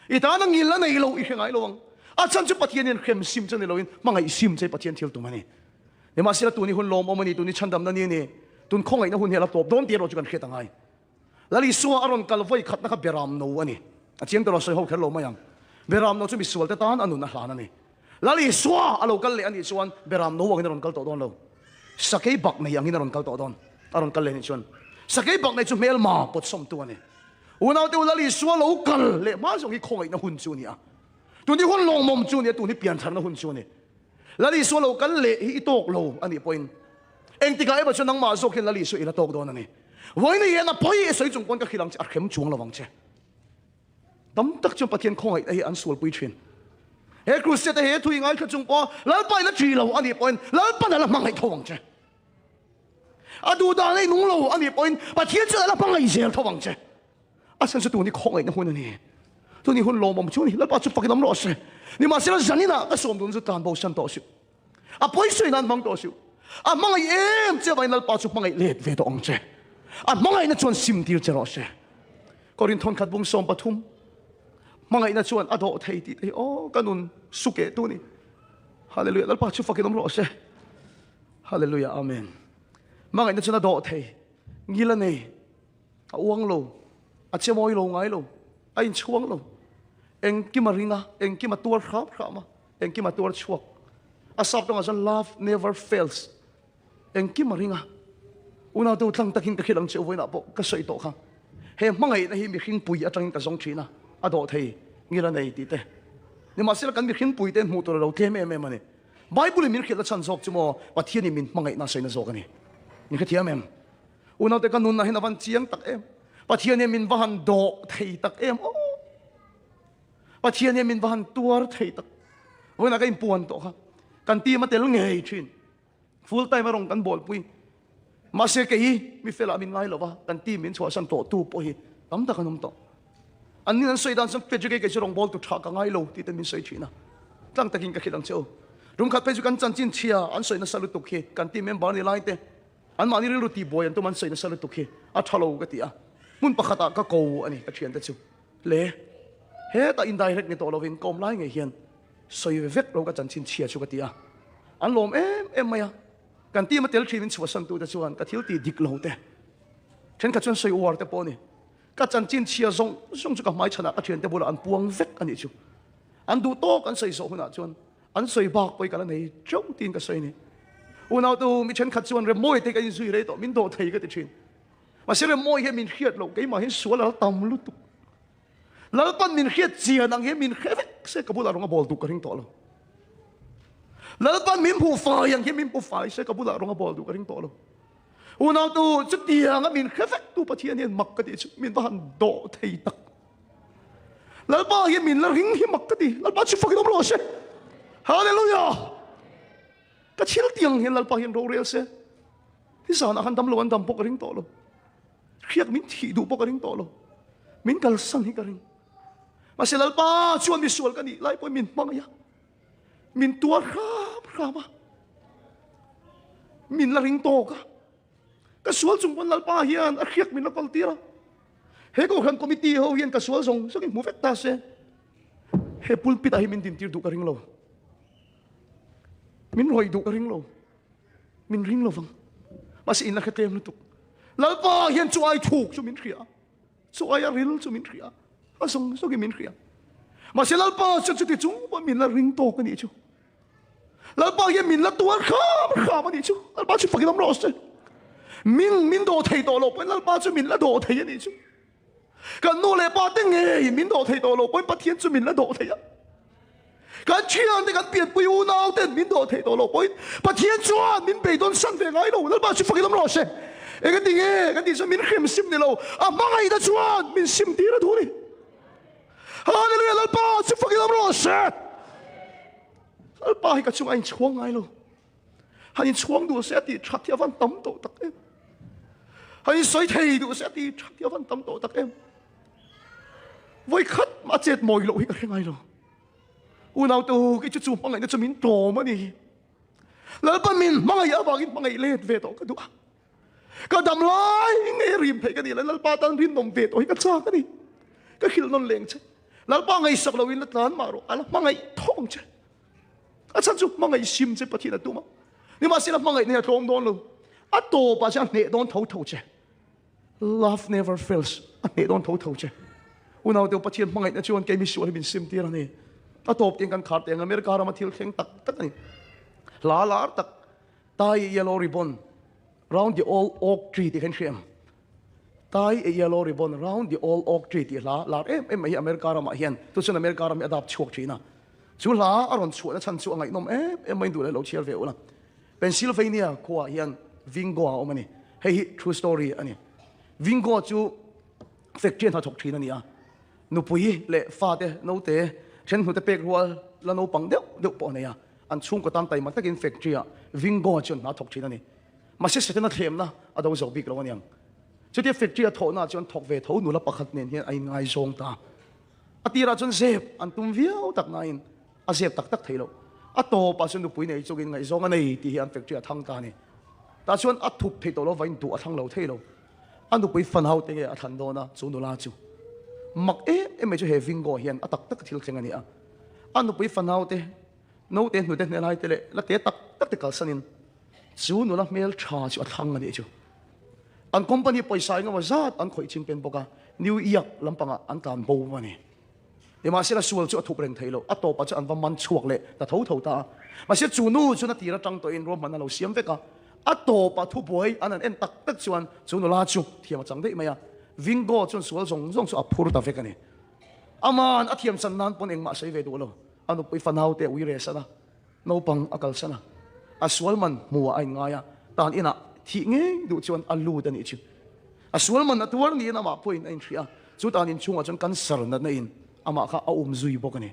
I tan a ngil a nei lo i hre ngai lo ang. A chhan chu Pathian hian hrem sim che ni loin hmangaih sim che Pathian thil tum a ni. Nimahsela tun hi hun lawmawm a ni, tun hi chhandamna ni a ni, tun khawngaihna hun hi a la tawp dawn tih erawh chu kan hriat a ngai. Lal Isua a rawn kal vawi khatna kha Beram no a ni. A chiang tawh lo sawi ho kher lo mai ang. Beram no chu misualte tan a nun a hlan a ni. Lal Isua a lo kal leh a nih chuan Beram no angin a rawn kal tawh dawn lo. Sakei bak nei angin a rawn kal tawh dawn. A rawn kal leh a nih chuan Sakei bak nei chu hmelma pawtsawmtu a ni. Unaute u Lal Isua lo kal leh hma zawng hi khawngaihna hun chu a ni a. Tun hi hun lawmawm chu a ni a, tun hi piantharna hun chu a ni. Lal Isua lo kal leh hi i tawk lo a nih pawhin engtikah emaw chuan nangmah zawk hian Lal Isua i la tawk dawn a ni. Vawiin hian a pawi i sawi chung pawn ka hrilh ang che, a hrem chuang lo ang che. Tam tak chuan Pathian khawngaihna hi an sualpui thin. He Crusade he thu i ngaithla chung pawh Lalpa i la thi lo a nih pawhin Lalpan a la hmangaih tho ang che. A duh dan a inung lo a nih pawhin Pathian chuan a la hmangaih zel tho ang che. A chhan chu tun hi khawngaihna hun a ni. Tun hi hun lawmawm chu a ni. Lalpa chu fakin awm rawh se. Nimahsela zaninah ka sawm dun chu tlan bo san tawh suh. A pawi sawi nan hmang tawh suh. A hmangaih em che avangin Lalpa chu hmangaih let ve tawh ang che. A hmangaihna chuan sim tir che rawh se. Korinthon khat bung 13 Hmangaihna chuan a dawh thei tih te hi aw ka nun su keh tu ni. Hallelujah Lalpa chu fakin awm rawh se. Hallelujah Amen. Hmangaihna chuan a dawh thei. Ngil a nei. A uang lo. A che mawi lo ngai lo. A inchhuang lo. Engkim a ring a, engkim a tuar hram hram a. Engkim a tuar chhuak. A sap tawngah chuan love never fails. Engkim a ring a. Unaute tlang takin ka hrilh ang che u vawiinah pawh ka sawi tawh kha. He hmangaihna hi mihring pui atangin ka zawng thin a, a dawh thei ngil a nei tih te. Nimahsela kan mihring pui te hmuh tur a lo tlem em em a ni. Bible in min hrilh a chhan zawk chu maw Pathianin min hmangaihna a sawina zawk a ni. Min hrethiam em? Unaute ka nunna hian a van chiang tak em. Pathianin min va han dawh thei tak em aw. Pathian hian min va han tuar thei tak. Vawiinah ka inpuan tawh kha. Kan team a tel ngei thin. Full time a rawng kan bawlpui. Mahse kei mi felah min ngai lova, kan team min chhuahsan tawh tu pawh hi tam tak an awm tawh. An nin an sawi dan chuan Frederick kei chu rawngbawl tu tha ka ngai lo tih te min sawi thin a. Tlang takin ka hrilh ang che u. Rum khat phei chu kan chanchin chhia an sawi nasa lutuk hi kan team member ni lai te anmahni rilru tihbuai an tum an sawi nasa lutuk hi a tha lo ka ti a. Hmun pakhatah ka ko a ni ka thiante chu. Le, hetah indirect ni tawh lovin ka awm lai ngei hian sawi ve vek lo ka chanchin chhia chu ka ti a. An lawm em em mai a. Kan team a tel thin in chhuahsan tute chuan ka thil tih dik lo te, thenkhat chuan sawi uar te pawh a ni. Ka chanchin chhia zawng zawng chu ka hmai chhanah ka thiante bulah an puang vek a nih chu. An duh tawk an sawi zawh hunah chuan an sawi bak pawh i ka la nei teuh tiin ka sawi a ni. Unautu mi thenkhat chuan remawi te ka inzui rei tawh min dawh thei ka ti thin. Mahse remawi hian min hriat loh, keimah hian sual a la tam lutuk. Lalpan min hriat chian ang hian min hre vek se ka bulah rawng a bawl duh ka ring tawh lo. Lalpan min hmuh fai ang hian min hmu fai se ka bulah rawng a bawl duh ka ring tawh lo. Unautu chutianga min hre vek tu Pathian hian mak ka tih chu min va han dawh thei tak. Lalpa hian min la ring hi mak ka ti. Lalpa chu fakin awm rawh se. Hallelujah! Ka thil tiang hian Lalpa hian rorel se. Nizanah khan damlo an dam pawh ka ring tawh lo. Hriak min thih duh pawh ka ring tawh lo. Min kalsan hi ka ring. Mahse Lalpa chuan misual ka nih lai pawhin min hmangaih a. Min tuar hram hram a. Min la ring tawk a. Ka sual chung pawn Lalpa hian a hriak min la kawl tir a. He Kohhran Committee ho hian ka sual zawng zawng in hmu vek ta se. He pulpit ah hi min dintir duh ka ring lo. Min rawih duh ka ring lo. Min ring lovang. Mahse in la hre tlem lutuk. Lalpa hian chu ai thuk chu min hria. Chu ai a ril chu min hria. A zawng zawngin min hria. Mahse Lalpa chuan chuti chung pawh min la ring tawk a nih chu. Lalpa hian min la tuar kham kham a nih chu. Lalpa chu fakin awm rawh se. Min min dawh thei tawh lo pawhin Lalpa chu min la dawh thei a nih chu. Kan nu leh pa te ngei min dawh thei tawh lo pawhin Pathian chu min la dawh thei a. Kan thian te kan pianpui unau ten min dawh thei tawh lo pawhin Pathian chuan min beidawn san ve ngai lo. Lalpa chu fakin awm rawh se. Eng ati nge kan tih chuan min hrem sim ni lo, a hmangaihna chuan min sim tir a duh a ni. Hallelujah Lalpa chu fakin awm rawh se. Lalpa hi ka chungah a inchhuang ngai lo. Han inchhuang duh se a tih that hi a van tam tawh tak em. Han insawi thei duh se a tih that hi a van tam tawh tak em. Vawi khat mah a chet mawi loh hi ka hre ngai lo. Unau te u, kei chu chu hmangaihna chu min tlawm a ni. Lalpa min hmangaih avangin hmangaih let ve tawh ka duh a. Ka dam lai nge rim theih ka nih le Lalpa tan rinawm ve tawh hi ka chak a ni. Ka hrilh nawn leng che. Lalpa ngaihsak loin la tlan mah rawh, a la hmangaih thawk ang che. A chhan chu hmangaih sim che Pathian a tum a. Nimahsela hmangaih nei a tlawm dawn lo. A tawpah chuan a hneh dawn tho tho che. Love never fails. A hneh dawn tho tho che. Unau teu Pathian hmangaihna chuan kei misual hi min sim tir a ni. A tawp tiang kan khar teng America rama thil thleng tak tak a ni. Hla lar tak Tie a yellow ribbon round the old oak tree tih kha in hria em? Tie a yellow ribbon round the old oak tree tih hla lar em em mai hi America ramah hian tu chuan America ram hi a dap chhuak thin a. Chu hla a rawn chhuahna chhan chu a ngaihnawm em em mai in duh leh lo chhiar ve ula. Pennsylvania khuaah hian Vingo a awm a ni. Hei hi true story a ni. Vingo chu factory a hnathawk thin a ni a. Nupui leh fate naute then hnute pek rual la naupang deuh deuh pawh a nei a. An chhungkaw tan taima takin factory ah Vingo chuan hna thawk thin a ni. Mahse Setana thlemna a do zo bik lo aniang. Chutia factory a thawhna ah chuan thawk ve tho nula pakhat nen hian a inngaizawng ta. A tirah chuan zep an tum viau tak nain a zep tak tak thei lo. A tawpah chuan nupui nei chungin ngaihzawng a nei tih hi an factory a thang ta a ni. Tah chuan a thup thei tawh lo vain duh a thlang lo thei lo. A nupui fanau te nge a thlan dawn a chu nula chu. Mak em em mai chu he Vingo hian a tak tak thil thleng a ni a. A nupui fanau te Naute hnute hne lai te leh la te tak tak te kalsanin chu nula hmel tha chu a thlang a nih chu. An company pawisa engemaw zat an khawih ching pen bawk a, New York lampangah an tlan bo a ni. Nimahsela sual chu a thup reng thei lo, a tawpah chuan an va man chhuak leh ta tho tho ta a. Mahse chu nu chuan a tir atang tawhin ruahmanna lo siam vek a, a tawpah thubuai an han en tak tak chuan chu nula chu thiam a chang daih mai a, Vingo chuan sual zawng zawng chu a phur ta vek a ni. Aman a thiam chan nan pawn engmah sawi ve duh lo. A nupui fanau te a ui reh san a, naupang a kalsan a, a sual man hmuh ah a inngai a, tan inah thih ngei duh chuan a lut a nih chu. A sual man a tuar niin amah pawhin a inhria a, chu tan inchhungah chuan cancer natna in amah kha a um zui bawk a ni.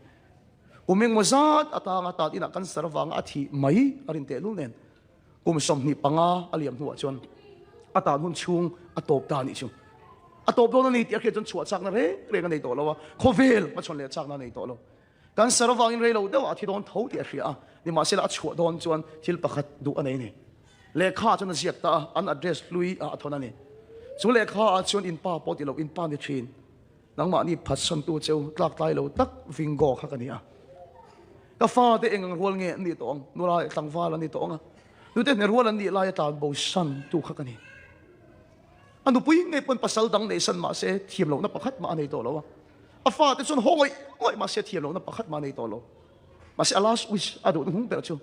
Kum engmaw zat atanga tan inah cancer avanga a thih mai a rin tehlul nen Kum 25 a liam hnuah chuan a tan hun chhung a tawp ta a nih chu. A tawp dawn a ni tih a hriat chuan chhuah chakna reng reng a nei tawh lo a, khawvel hmachhawn leh chakna a nei tawh lo. Cancer avangin rei lo deuhah a thi dawn tho tih a hria a, nimahsela a chhuah dawn chuan thil pakhat duh a nei a ni. Lehkha chuan a ziak ta a, an address hlui ah a thawn a ni. Chu lehkha ah chuan in pa pawh ti lo, in pa ni thin. Nangmahni phatsantu cheu tlak tlai lo tak Vingo kha ka ni a. Ka fate eng ang rual nge an nih tawh ang? Nula leh tlangval an ni tawh ang a. Nute hne rual an nih laia tlan bo san tu kha ka ni. A nupui ngei pawn pasal dang nei san mah se thiam lohna pakhat mah a nei tawh lo a. A fate chuan haw ngawih ngawih mah se thiam lohna pakhat mah a nei tawh lo. Mahse a last wish a duhna hung ber chu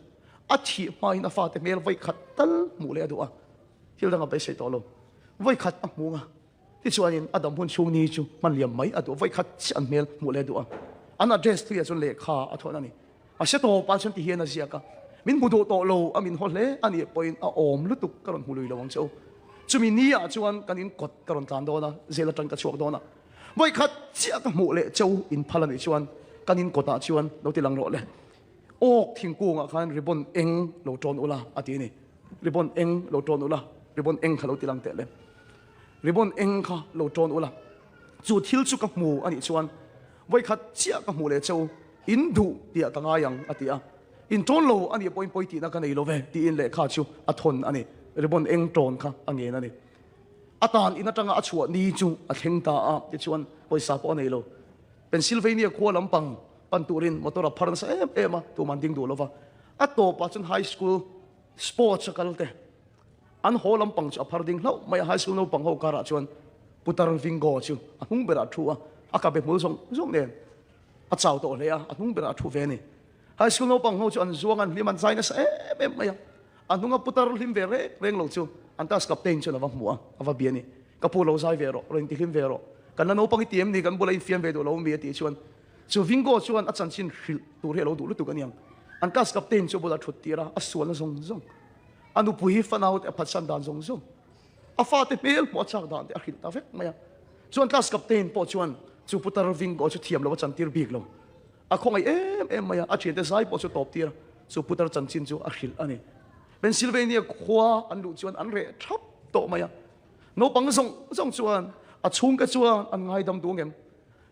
a thih hmain a fate hmel vawikhat tal hmuh leh a duh a. Thil dang a beisei tawh lo. Vawikhat a hmu ang a. Tichuanin a dam hun chhung ni chu hman liam mai a duh a, vawikhat chiah an hmel hmuh leh a duh a. An address thuiah chuan lehkha a thawn a ni. A hre tawpah chuan ti hian a ziak a, Min hmu duh tawh lo a, min haw hle a nih pawhin a awm lutuk ka rawn hmu lui lo ang che u. Chumi ni ah chuan kan in kawt ka rawn tlan dawn a, zel atang ka chhuak dawn a. Vawikhat chiah ka hmuh leh che u in phal a nih chuan kan in kawtah chuan lo ti lang rawh le. Awk thingkungah khan ribbon eng lo tawn ula a ti a ni. Ribbon eng lo tawn ula, ribbon eng kha lo ti lang teh le. Ribbon eng kha lo tawn ula. Chu thil chu ka hmu a nih chuan vawikhat chiah ka hmuh leh cheu in duh tiah ka ngai ang a ti a. In tawn lo a nih pawhin pawi tihna ka nei lo ve tiin lehkha chu a thawn a ni. Ribbon eng tawn kha a ngen a ni. A tan in atanga a chhuah ni chu a thleng ta a, tichuan pawisa pawh a nei lo. Pennsylvania khua lampang pan turin motor a phar nasa em em a, tuman ding duh lova. A tawpah chuan high school sports a kal te an haw lampang chu a phar ding hlauh mai a, high school naupang ho karah chuan Putar Vingo chu a hnung berah a thu a, a kabe hmul zawng zawng nen a chau tawh hle a, a hnung berah a thu ve a ni. High school naupang ho chu an zuang an hlim an zai nasa em em mai a, a hnunga putar hlim ve reng reng lo chu an class captain chuan a va hmu a, a va bia a ni. Ka pu lo zai ve rawh, rawn intihlim ve rawh, kan la naupang i ti em ni, kan bula infiam ve duh lo mi a tih chuan chu Vingo chuan a chanchin hrilh tur hi a lo duh lutuk aniang. An class captain chu a bulah thut tir a, a sualna zawng zawng, a nupui fanau te a phatsan dan zawng zawng, a fate hmel hmuh a chak dan te a hrilh ta vek mai a. Chuan class captain pawh chuan chu putar Vingo chu thiam lo a chantir bik lo. A khawngaih em em mai a, a thiante zai pawh chu tawp tir a, chu putar chanchin chu a hrilh a ni. Pennsylvania khua an luh chuan an reh thap tawh mai a, naupang zawng zawng chuan a chhungte chuan an ngaidam duh angem,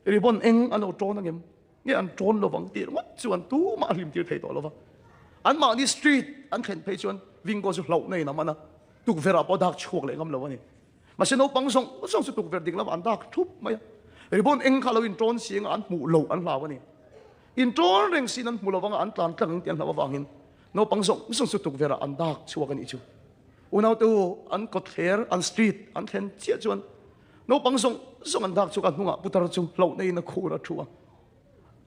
ribbon eng an lo tawn angem, nge an tawn lovang tih ringawt chuan tumah a hlim tir thei tawh lova. Anmahni street an thlen phei chuan Vingo chu hlauhna in a man a, tukverh ah pawh dak chhuak leh ngam lo a ni. Mahse naupang zawng zawng chu tukverh ding lamah an dak thup mai a, ribbon eng kha lo intawn si anga an hmuh loh an hlau a ni. Intawn reng siin an hmu lo anga an tlan tlang ang tih an hlauh avangin naupang zawng zawng chu tukverhah an dak chhuak a nih chu. Unaute u, an kawtthler, an street an thlen chiah chuan naupang zawng zawng an dak chhuak a, hnungah putar chu hlauh neiin a khur a thu a.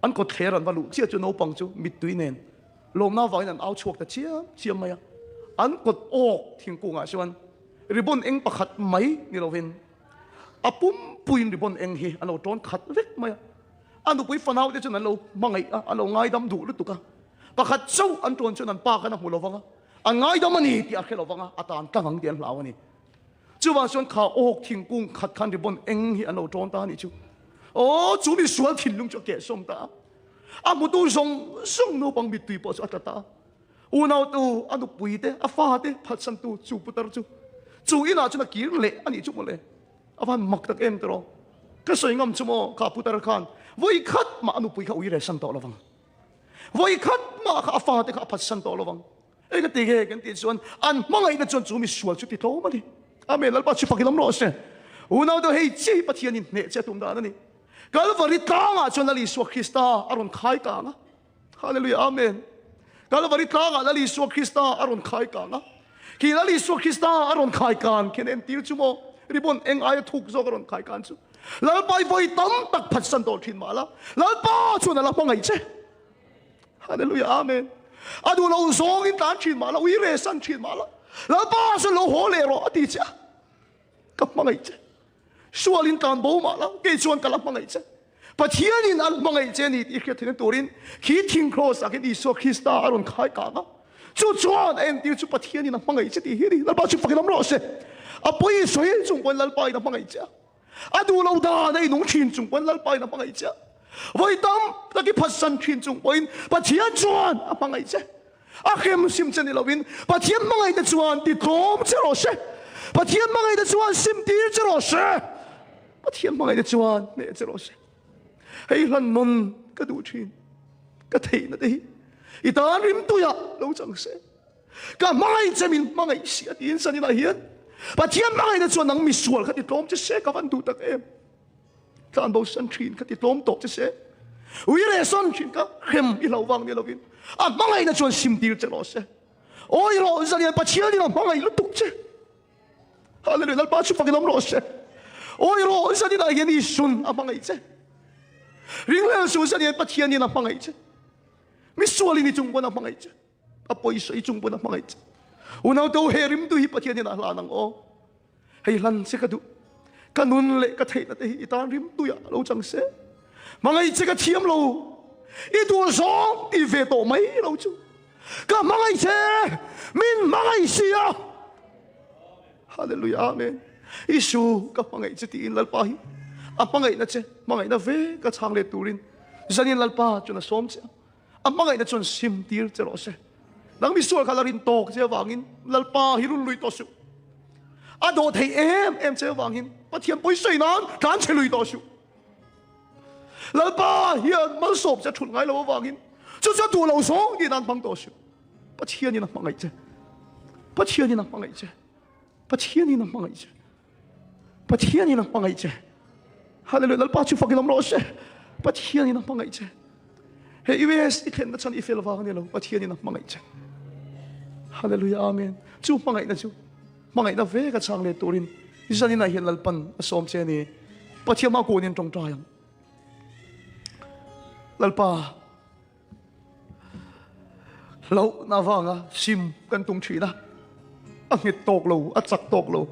An kawtthler an va luh chiah chu naupang chu mittui nen lawmna avangin an au chhuak ta chiam chiam mai a. An kawt awk thingkungah chuan ribbon eng pakhat mai ni lovin a pumpuiin ribbon eng hi an lo tawn khat vek mai a. A nupui fanau te chuan an lo hmangaih a, an lo ngaidam duh lutuk a. Pakhat chauh an tawn chuan an pa khan a hmu lovang a, an ngaidam a ni tih a hre lovang a, a tan tlang ang tih an hlau a ni. Chuvang chuan kha awk thingkung khat khan ribbon eng hi an lo tawn ta a nih chu. Aw, chu mi sual thinlung chu a kehsawm ta a. A hmutu zawng zawng naupang mittui pawh chu a tla ta a. Unautu, a nupui te, a fa te phatsantu chu putar chu chu inah chuan a kir leh a nih chu mawle. A van mak tak em tiraw? Ka sawi ngam chu maw kha putar khan vawi khat mah a nupui kha ui reh san tawh lovang. Vawi khat mah kha a fa te kha a phatsan tawh lovang. Eng a ti nge kan tih chuan an hmangaihna chuan chu mi sual chu ti tlawm a ni. Amen. Lalpa chu fakin awm rawh se. Unau deuh hei chi hi Pathianin hneh che a tum dan a ni. Kalvari tlangah chuan Lal Isua Krista a rawn khai kang a. Hallelujah. Amen. Kalvari tlangah Lal Isua Krista a rawn khai kang a. Khi Lal Isua Krista a rawn khai kan khian entir chu maw ribbon eng aia thuk zawk a rawn khai kan chu. Lalpa i vawi tam tak phatsan tawh thin mah la. Lalpa chuan a la hmangaih che. Hallelujah Amen. A duh lo zawng in tlan thin mah la, ui re san thin mah la. Lalpa chuan lo haw leh rawh a ti che a. Ka hmangaih che. Sual in tlan bo mah la, kei chuan ka la hmangaih che. Pathian in an hmangaih che ni tih hriat theihna turin khi thing cross ah khian Isua Krista a rawn khai kang a. Chu chuan a entir chu Pathian in a hmangaih che tih hi a ni. Lalpa chu fakin awm rawh se. A pawi sawi chung pawhin Lalpa in a hmangaih che a. A duh lo dan a inung thin chung pawhin Lalpa in a hmangaih che a. Vawi tam tak i phatsan thin chung pawhin Pathian chuan a hmangaih che. A hrem sim che ni lovin Pathian hmangaih te chuan ti tlawm che rawh se. Pathian hmangaih te chuan sim tir che rawh se. Pathian hmangaih te chuan hneh che rawh se. Hei hlan nawn ka duh thin. Ka theihna te hi i tan rimtuiah lo chang se. Ka hmangaih che min hmangaih si a tiin zaninah hian Pathian hmangaihna chuan nang misual kha ti tlawm che se ka van duh tak em. Tlan bo san thin kha ti tlawm tawh che se. Ui reh sawn thin ka hrem i hlo vang ni lovin a hmangaihna chuan sim tir che rawh se. Awi rawh zanian Pathian in a hmangaih lutuk che. Hallelujah Lalpa chu fakin awm rawh se. Awi rawh zaninah hian Isun a hmangaih che. Ringhlel su zanian Pathian in a hmangaih che. Misual in i chung pawn a hmangaih che. A pawisa i chung pawn a hmangaih che. Unau to he rim tu hi Pathian in a hlan ang aw. Hei hlan che ka duh. Ka nun leh ka theihna te hi i tan rim tuiah lo chang se. Hmangaih che ka thiam lo. I duh zawng ti ve tawh mai lo chu. Ka hmangaih che min hmangaih si a. Hallelujah Amen. Isu ka hmangaih che tiin Lalpa hi a hmangaihna che hmangaihna ve ka chhang let turin zanin Lalpa chuan a sawm che a. A hmangaihna chuan sim tir che rawh se. Nang misual kha la rin tawk che avangin Lalpa hi run lui tawh suh. A dawh thei em em che avangin Pathian pawisawi nan tlan chhe lui tawh suh. Lalpa hian malsawm che a thulh ngai lo avangin chu chu a duh lo zawng tih nan hmang tawh suh. Pathianin a hmangaih che. Pathianin a hmangaih che. Pathianin a hmangaih che. Pathianin a hmangaih che. Hallelujah. Lalpa chu fakin awm rawh se. Pathianin a hmangaih che. He US i thlenna chuan i fel vang ani lo. Pathianin a hmangaih che. Hallelujah. Amen. Chu hmangaihna chu hmangaihna ve ka chang leh turin zanin ah hian Lalpan a sawm che ani. Pathian hma kunin tawngtai ang. Lalpa Hlauhna avanga sim kan tum thin a, a nghet tawk lo, a chak tawk lo.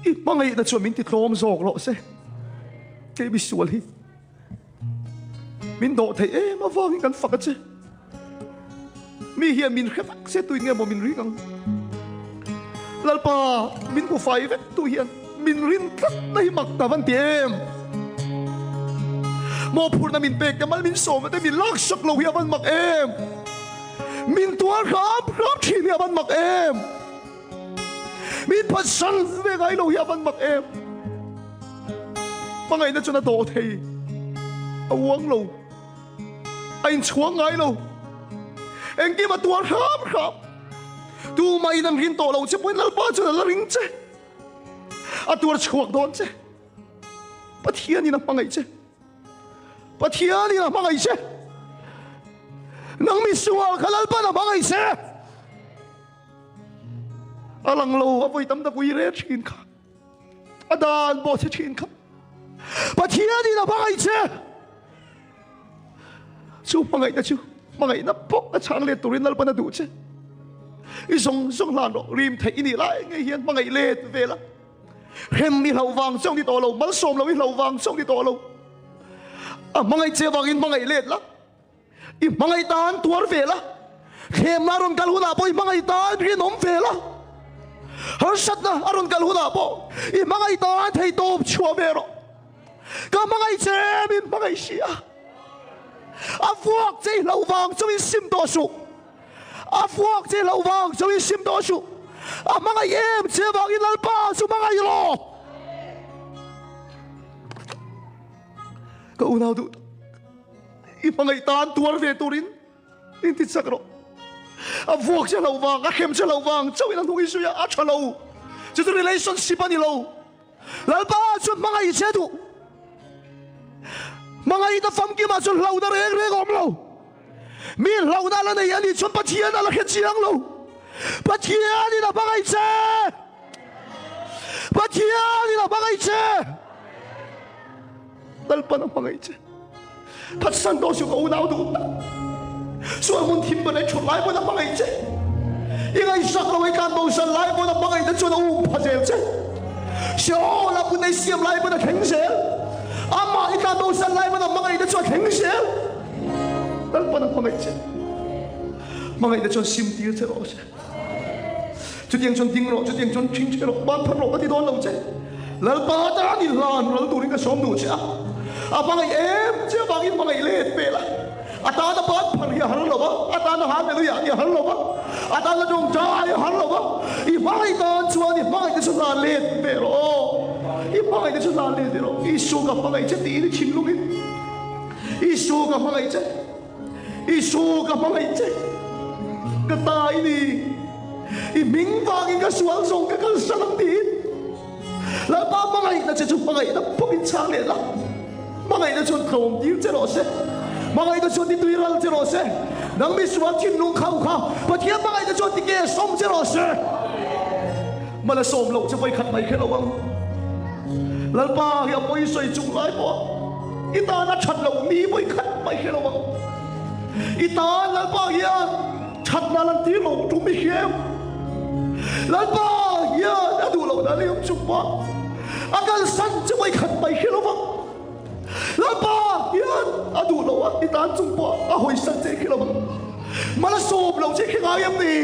I hmangaihna chuan min ti tlawm zawk rawh se. Kei misual hi min dawh theih em avangin kan fak a che. Mi hian min hre vek se tuin nge maw min ring ang. Lalpa min hmu fai vek tu hian min rin tlat na hi mak ta van ti em. Mawhphurhna min pek te mal min sawm te min lak sak lo hi a van mak em. Min tuar hram hram thin hi a van mak em. Min phatsan ve ngai lo hi a van mak em. Hmangaihna chuan a dawh thei a uang lo. A inchhuang ngai lo. Engkim a tuar hram hram. Tumah in an rin tawh lo che pawhin Lalpa chuan a la ring che. A tuar chhuak dawn che. Pathianin a hmangaih che. Pathianin a hmangaih che. Nang misual kha Lalpan a hmangaih che. A lang lo a vawi tam tak ui rel thin kha. A dan pawh che thin kha. Pathianin a hmangaih che. Chu hmangaihna chu hmangaihna pawh a chhang let turin Lalpan a duh che. I zawng zawng hlan rawh, rim theih i nih lai ngei hian hmangaih let ve la. Hrem i hlauh vang chauh ni tawh lo, malsawm lo i hlauh vang chauh ni tawh lo. A hmangaih che vangin hmangaih let la. I hmangaih tan tuar ve la, thlemna a rawn kal hunah pawh i hmangaih tan rinawm ve la, harsatna a rawn kal hunah pawh i hmangaih tan theihtawp chhuah ve rawh. Ka hmangaih che min hmangaih si a, a vuak che i hlauh vang chu in sim tawh suh, a vuak che i hlauh vang chu in sim tawh suh, a hmangaih em che vangin Lalpa chu hmangaih rawh. Ka unau duh tak. I hmangaih tan tuar ve turin in ti chak rawh. A vuak che lo vang, a hrem che lo vang, chauhin a hnung i zui a, a tha lo. Chu chu relationship a ni lo. Lalpa chuan hmangaih che duh. Hmangaihna famkimah chuan hlauhna reng reng a awm lo. Mi hlauhna la nei a nih chuan Pathian a la hre chiang lo. Pathianin a hmangaih che. Pathianin a hmangaih che. Lalpan a hmangaih che. Phatsan tawh suh ka unau duh tak. Sual hmun thim ban ai thut lai pawn a hmangaih che. I ngaihsak lo i tlan bo san lai pawn a hmangaihna chuan a um pha zel che. Seol a hmun ei siam lai pawn a thleng zel. Amah i tlan bo san lai pawn a hmangaihna chu a thleng zel. Lalpan a hmangaih che. Hmangaihna chuan sim tir che rawh se. Chutiang chuan ding rawh, chutiang chuan ṭhing che rawh, ban phat rawh ka ti dawn lo che. Lalpa tan i hlan ral turin ka sawm duh che a. A hmangaih em che avangin hmangaih let vel a. A tana ban phar hi a har lo va, a tana hallelujah hi a har lo va, a tana tawngtai a har lo va. I hmangaih tan chuan i hmangaihte chu hlan let ve rawh aw. I hmangaihte chu hlan let ve rawh. Isua ka hmangaih che tiin i thinlungin Isua ka hmangaih che. Isua ka hmangaih che. Ka ta i ni. I hming vangin ka sual zawng ka kalsan ang tiin. Lalpa hmangaihna che chu hmangaihna pawhin chhang leh la. Hmangaihna chuan tlawm tir che rawh se. Hmangaihna chuan ti tui ral che rawh se. Nang mi sual thinlung khau kha Pathian hmangaihna chuan ti ke sawm che rawh se. Mal a sawm loh che vawikhat mai khe lo ang. Lalpa hi a pawi sawi chung lai pawh i tan a that loh mi vawikhat mai khe lo ang. I tan Lalpa hian thatna lan tir lo tum i hriam. Lalpa hian a duh loh dan i awm chung pawh a kalsan che vawikhat mai hre lo vang. Lalpa hian a duh loh a i tan chung pawh a hawisan che hre lo vang. Mal a sawm lo che hre ngai em ni?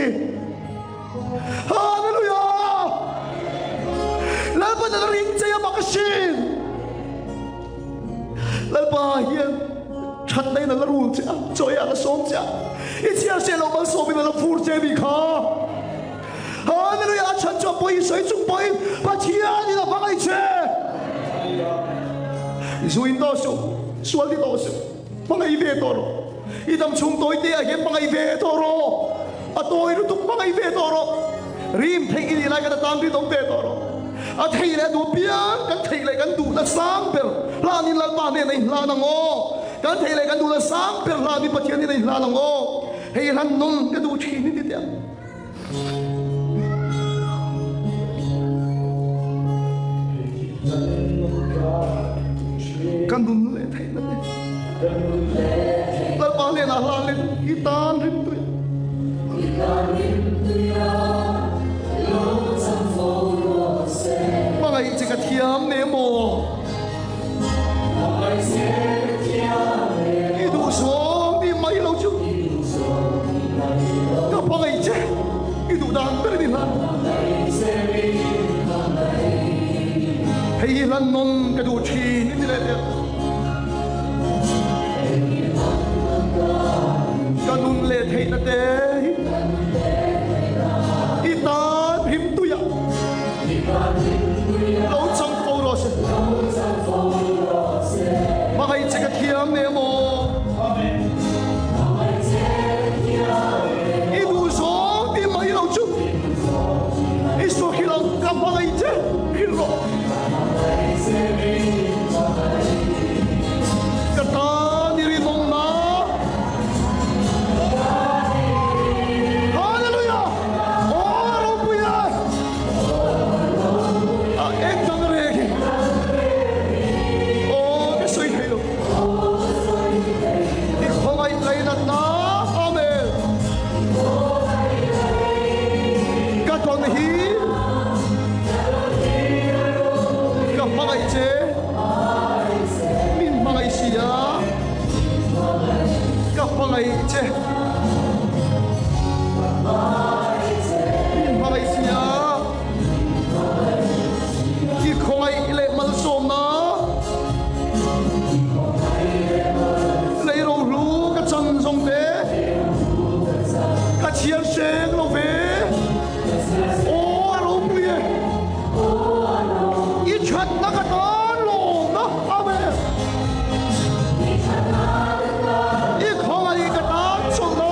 Hallelujah! Lalpa na ring che a mak asin. Lalpa hian. Thatna in a la rul che a, chaw ei ah a la sawm che a, i chhiar se lo malsawmin a la phur che ni kha. Hallelujah! A chhan chu a pawi sawi chung pawhin Pathianin a hmangaih che. Zu in tawh suh, sual ti tawh suh, hmangaih ve tawh rawh. I dam chhung tawi te ah hian hmangaih ve tawh rawh. A tawi lutuk hmangaih ve tawh rawh. Rim theih i nih lai kan a tan rinawm ve tawh rawh. A theih leh a duh piang kan theih leh kan duhna sang ber hlanin Lalpa hnenah i hlan ang aw. Kan theih leh kan duhna sang ber hlanin Pathian hnenah i hlan ang aw. Hei hlan nun ka duh thin i ti teh ang. Ka nun leh theihna te Lalpa hnenah hlan leh i tan rim tui. Hmangaih che ka thiam ne maw? I duh zawng tih mai lo chu ka hmangaih che i duh dan ber in i hlan. Hei hi hlan nawn ka duh thin i ti leh teh. Ka nun leh theihna te hi i tan him tuiah lo chang fo rawh se. Hmangaih che ka thiam ne maw? I duh zawng tih mai lo chu i suakhil ang ka hmangaih che hrilh rawh. Ka tan i rinawmna. Hallelujah! Aw ropui e! A eng dang reng hi. Aw ka sawi thei lo. I khawngaih lainatna. Amen. Ka tawn hi. Ka hmangaih che, min hmangaih si a, ka hmangaih che, min hmangaih si a, i khawngaih leh malsawmna lei rohlu ka chan zawng te ka chhiar seng lo ve. Aw a ropui e. I thatna ka tan lawmna Amen. I khawngaih ka tan chawlhna.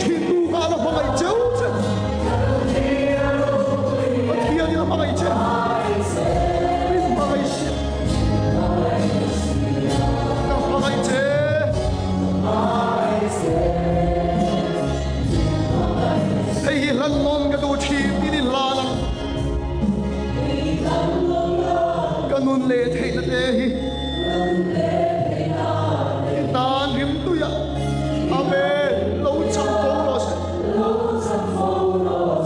thin tu kha a la hmangaih cheu che. Pathianin a hmangaih che. Min hmangaih sia. Ka hmangaih che. Hei hi hlan nawn ka duh thin tin i hlan ang. Ka nun leh theihna te hi i tan rim tuiah Amen lo chak fo rawh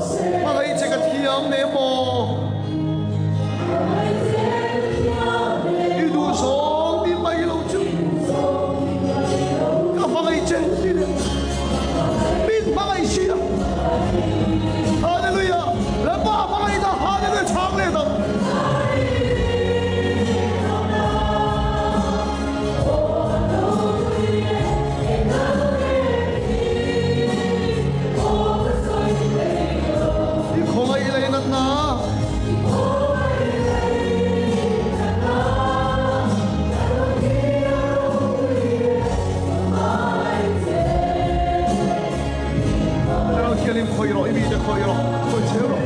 se. Hmangaih che ka thiam ne maw? I duh zawng ti mai lo chu ka hmangaih che ti leh min hmangaih si a. Hallelujah! Lalpa hmangaih ta Hallelujah chhang leh ta. I khawngaih lei natna. Thlarau Thianghlim khawih rawh, i mite khawih rawh, khawih zel rawh,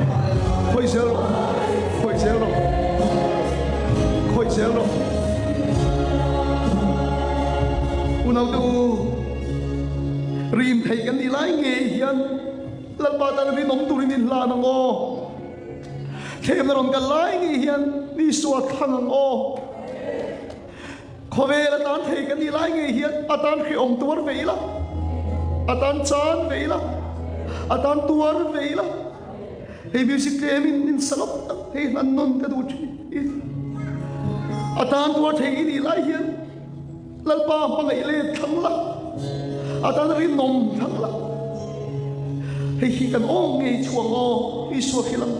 khawih zel rawh, khawih zel rawh, khawih zel rawh. Unaute u, rim theih kan nih lai ngei hian Lalpa tan rinawm turin in hlan ang aw. Thlemna rawn kal lai ngei hian Isua thlang ang aw. Khawvel atan thei kan nih lai ngei hian atan hrehawm tuar ve ila, atan chan ve ila, atan tuar ve ila. Hei music tlem in in sa lawk tak hei hlan nawn ka duh thin. Atan tuar thei i nih lai hian Lalpa hmangaih let thlang la, atan rinawm thlang la. Hei hi kan awm ngei chhuang aw Isua hrilh ang.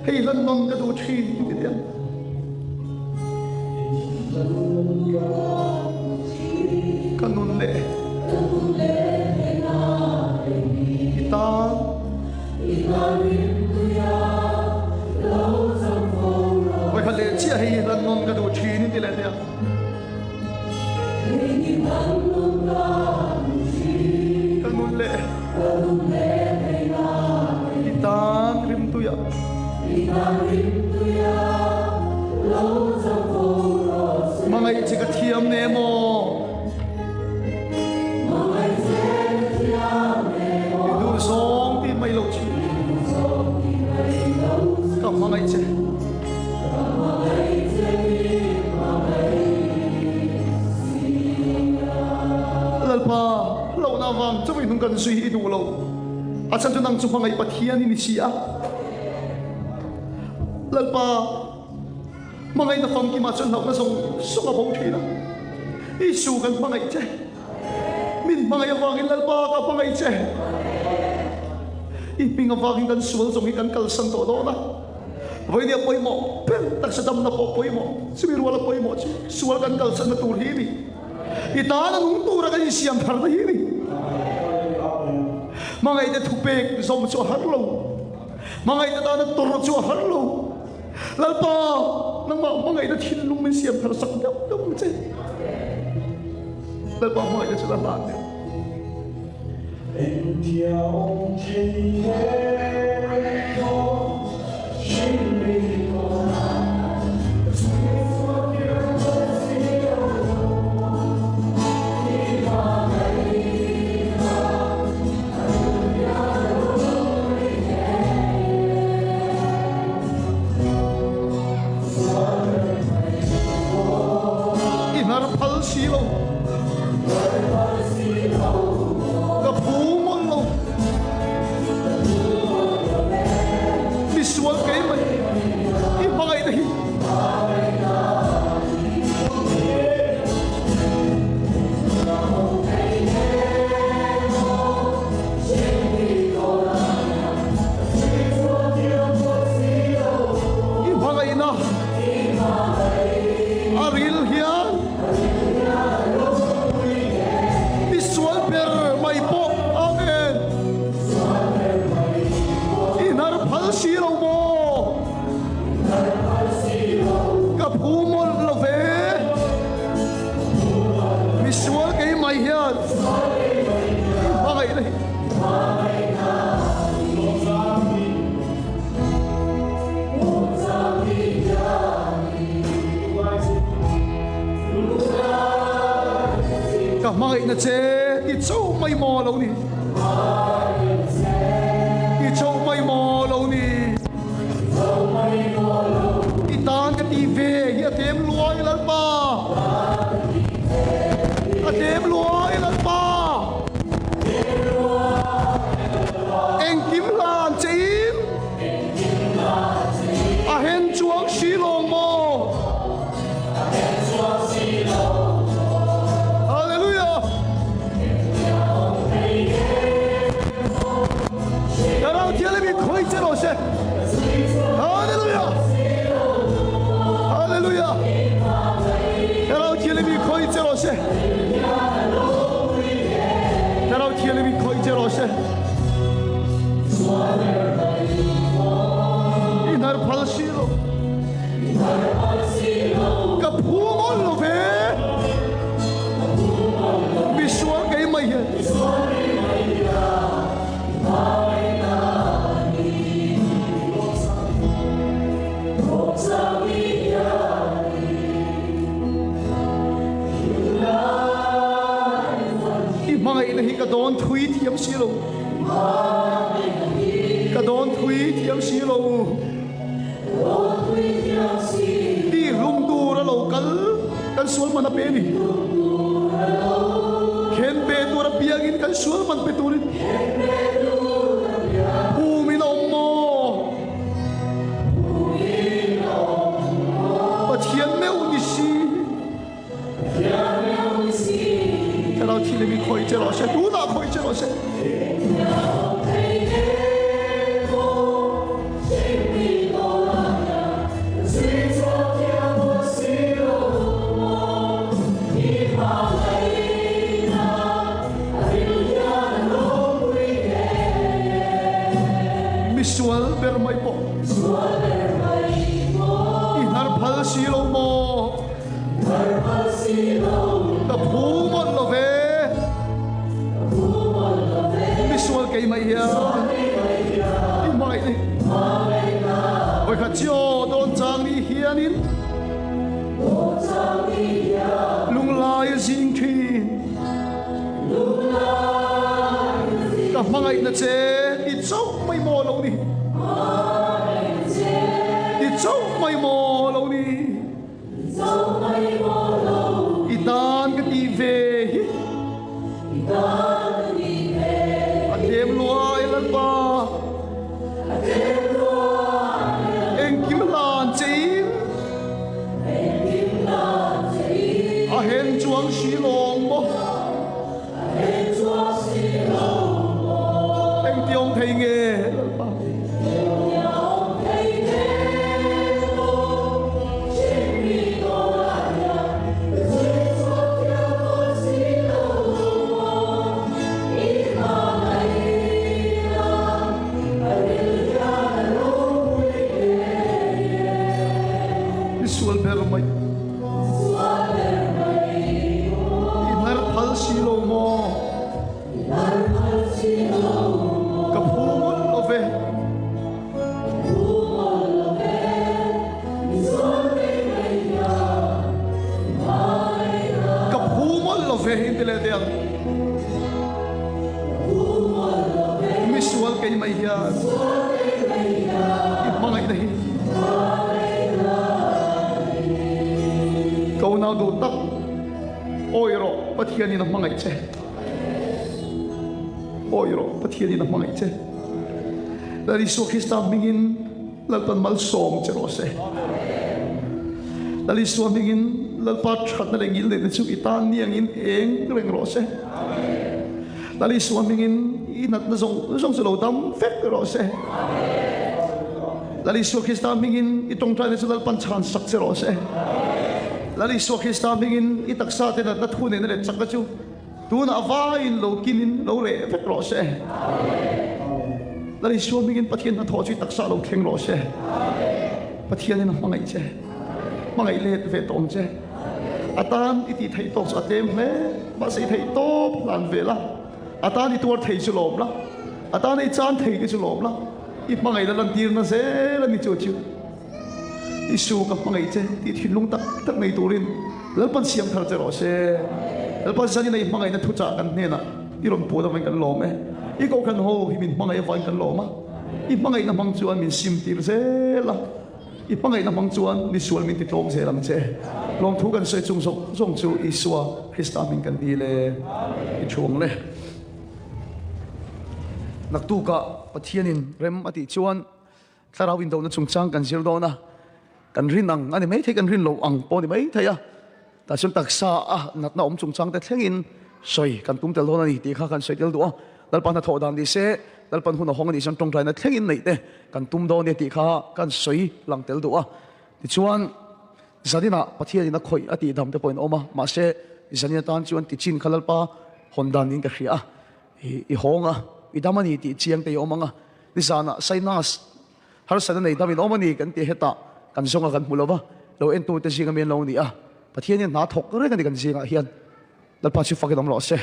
Hei hlan nawn ka duh thin ti teh ang. Ka nun leh i tan. Vawikhat leh chiah hei hlan nawn ka duh thin ti leh teh ang. Ka nun leh i tan rimtuiah. Hmangaih che ka thiam ne maw? I duh zawng ti mai lo chi. Ka hmangaih che. Lalpa, hlauhna avang chauhin hnung kan zui hi i duh lo. A chhan chu nang chu hmangaih Pathian i ni si a. Lalpa, hmangaihna famkimah chuan hlauhna zawng zawng a bo thin a. Isu kan hmangaih che. Min hmangaih avangin Lalpa ka hmangaih che. I hming avangin kan sual zawng hi kan kalsan tawh dawn a. Vawinia pawimawh ber taksa damna pawh pawimawh, chumi ruala pawimawh chu sual kan kalsanna tur hi a ni. I tana nung tura kan insiam tharna hi a ni. Hmangaihte thupek zawm chu a har lo. Hmangaihte tana tawrh chu a har lo. Lalpa, nangmah hmangaihna thinlung min siam thar sak deuh deuh ang che. Lalpa hmangaihna chu la hlan deuh. Engtia awm thei he tawh hrilh mi tawh I hnar phal si lo. Ka phu mawlh lo. hmangaihna che i chauh mai maw lo ni? I chauh mai maw lo ni? I tan ka tih ve hi a tlem luai Lalpa. A tlem luai Lalpa. Engkim hlan che in a hen chuang si lawng maw? Hallelujah! Thlarau Thianghlim in khawi che rawh se. Hallelujah! Hallelujah! Thlarau Thianghlim in khawi che rawh se. Thlarau Thianghlim in khawi che rawh se. I hnar phal si lo. Ka phu ngawn lo ve. Misual keimah hian. I hmangaihna hi ka dawn thui thiam si lo. Ka dawn thui thiam si lo. Ti hlum tur a lo kal kan sual man a pe ni. Khen pe tur a piangin kan sual man pe turin Phumin a awm maw? Pathian meuh ni si. Thlarau thil hi khawih che rawh se, tunah khawih che rawh se. Misual ber mai pawh i hnar phal si lo maw? Ka phu mawlh lo ve. Misual keimah hian i hmangaih ni. Vawikhat chiaw dawn chang ni hianin lunglai a zing thin. Ka hmangaihna che i chauh mai maw lo ni. I chauh mai maw lo ni. I tan ka tih ve hi. A tlem luai Lalpa. Engkim hlan che in. A hen chuang si lawng maw. Engti awm thei nge Lalpa? I sual ber mai. I hnar phal si lo maw? Ka phu mawlh lo ve. Ka phu mawlh lo ve in ti leh teh ang. Misual keimah hian i hmangaihna hi ka unau duh tak awi rawh Pathianin a hmangaih che awi rawh Pathianin a hmangaih che Lal Isua Krista hmingin Lalpan malsawm che rawh se Lal Isua hmingin Lalpa thatna leh ngilneihna chu i tan niangin eng reng rawh se. Lal Isua hmingin i natna zawng zawng chu lo dam vek rawh se. Lal Isua Krista hmingin i tawngtaina chu Lalpan chhan sak che rawh se. Lal Isua Krista hmingin i taksa te natna thu nena leh chakna chu tunah vaiin lo kinin lo reh vek rawh se. Lal Isua hmingin Pathian hnathawh chu i taksa lo thleng rawh se. Pathianin a hmangaih che. Hmangaih let ve tawng che. A tan i tih theih tawk chu a tlem hle. Mahse i theih tawp hlan ve la. A tan i tuar thei chu lawm la. A tan i chan thei te chu lawm la. I hmangaih la lantirna zel a ni chu chu. Isu ka hmangaih che tih thinlung tak tak nei turin Lalpan siam thar che rawh se. Lalpa zanin a i hmangaihna thuchah kan hnenah i rawn puan avangin kan lawm e. I kohhran ho hi min hmangaih avangin kan lawm a. I hmangaihna hmang chuan min sim tir zel a. I hmangaihna hmang chuan misual min ti tlawm zel ang che. Lawmthu kan sawi chung zawng zawng chu Isua Krista hming kan dil e. I thuang le. Naktukah Pathianin rem a tih chuan Thlarau indohna chungchang kan zir dawn a, kan rin ang a ni maithei, kan rin loh ang pawh a ni maithei a, tah chuan taksa a natna awm chungchang te thlengin sawi kan tum tel dawn a ni tih kha kan sawi tel duh a, Lalpa hnathawh dan ni se, Lalpan hun a hawng a nih chuan tawngtaina thlengin neih te kan tum dawn nia tih kha kan sawi lang tel duh a. Tichuan, zaninah Pathianin a khawih a tih dam te pawhin a awm a, mahse zanin atan chuan tichin kha Lalpa hawn dan niin ka hria a, i hawng a, i dam a ni tih chiang te i awm ang a, Nizanah sinus harsatna nei dam in awm a ni kan tih hetah kan zawnga kan hmu lo va, lo entute zinga mi an lo ni a, Pathian hian hna thawk reng a ni kan zingah hian. Lalpa chu fakin awm rawh se.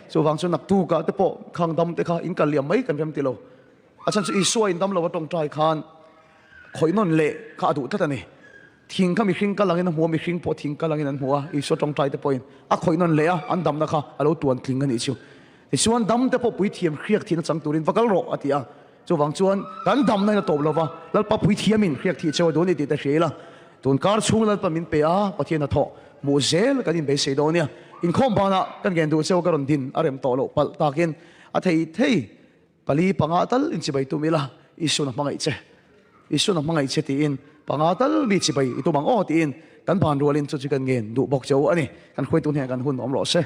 Chuvang chu naktukah te pawh khang dam te kha in kal liam mai kan rem ti lo. A chhan chu Isua in dam lo a tawngtai khan khawih nawn leh kha a duh tlat a ni. Thing kha mihring kal angin a hmu a, mihring pawh thing kal angin an hmu a, Isua tawngtai te pawhin a khawih nawn leh a, an damna kha a lo tuan tling a nih chu. Tichuan dam te pawh puithiam hriak thihna chang turin va kal rawh a ti a, chuvang chuan kan damna in a tawp lova, Lalpa puithiamin hriak thih cheu a duh a ni tih te hria ila, tun kar chhung Lalpa min pe a, Pathian hnathawh hmuh zel kan inbeisei dawn nia. Inkhawm banah kan ngen duh cheu ka rawn din a rem tawh loh palh takin a thei thei. Pali panga tal in chibai tum ila, Isuan a hmangaih che, Isuan a hmangaih che tiin panga tal mi chibai i tum ang aw tiin kan ban rualin chu chu kan ngen duh bawk che u a ni. Kan hruaitu hnenah kan hun awm rawh se.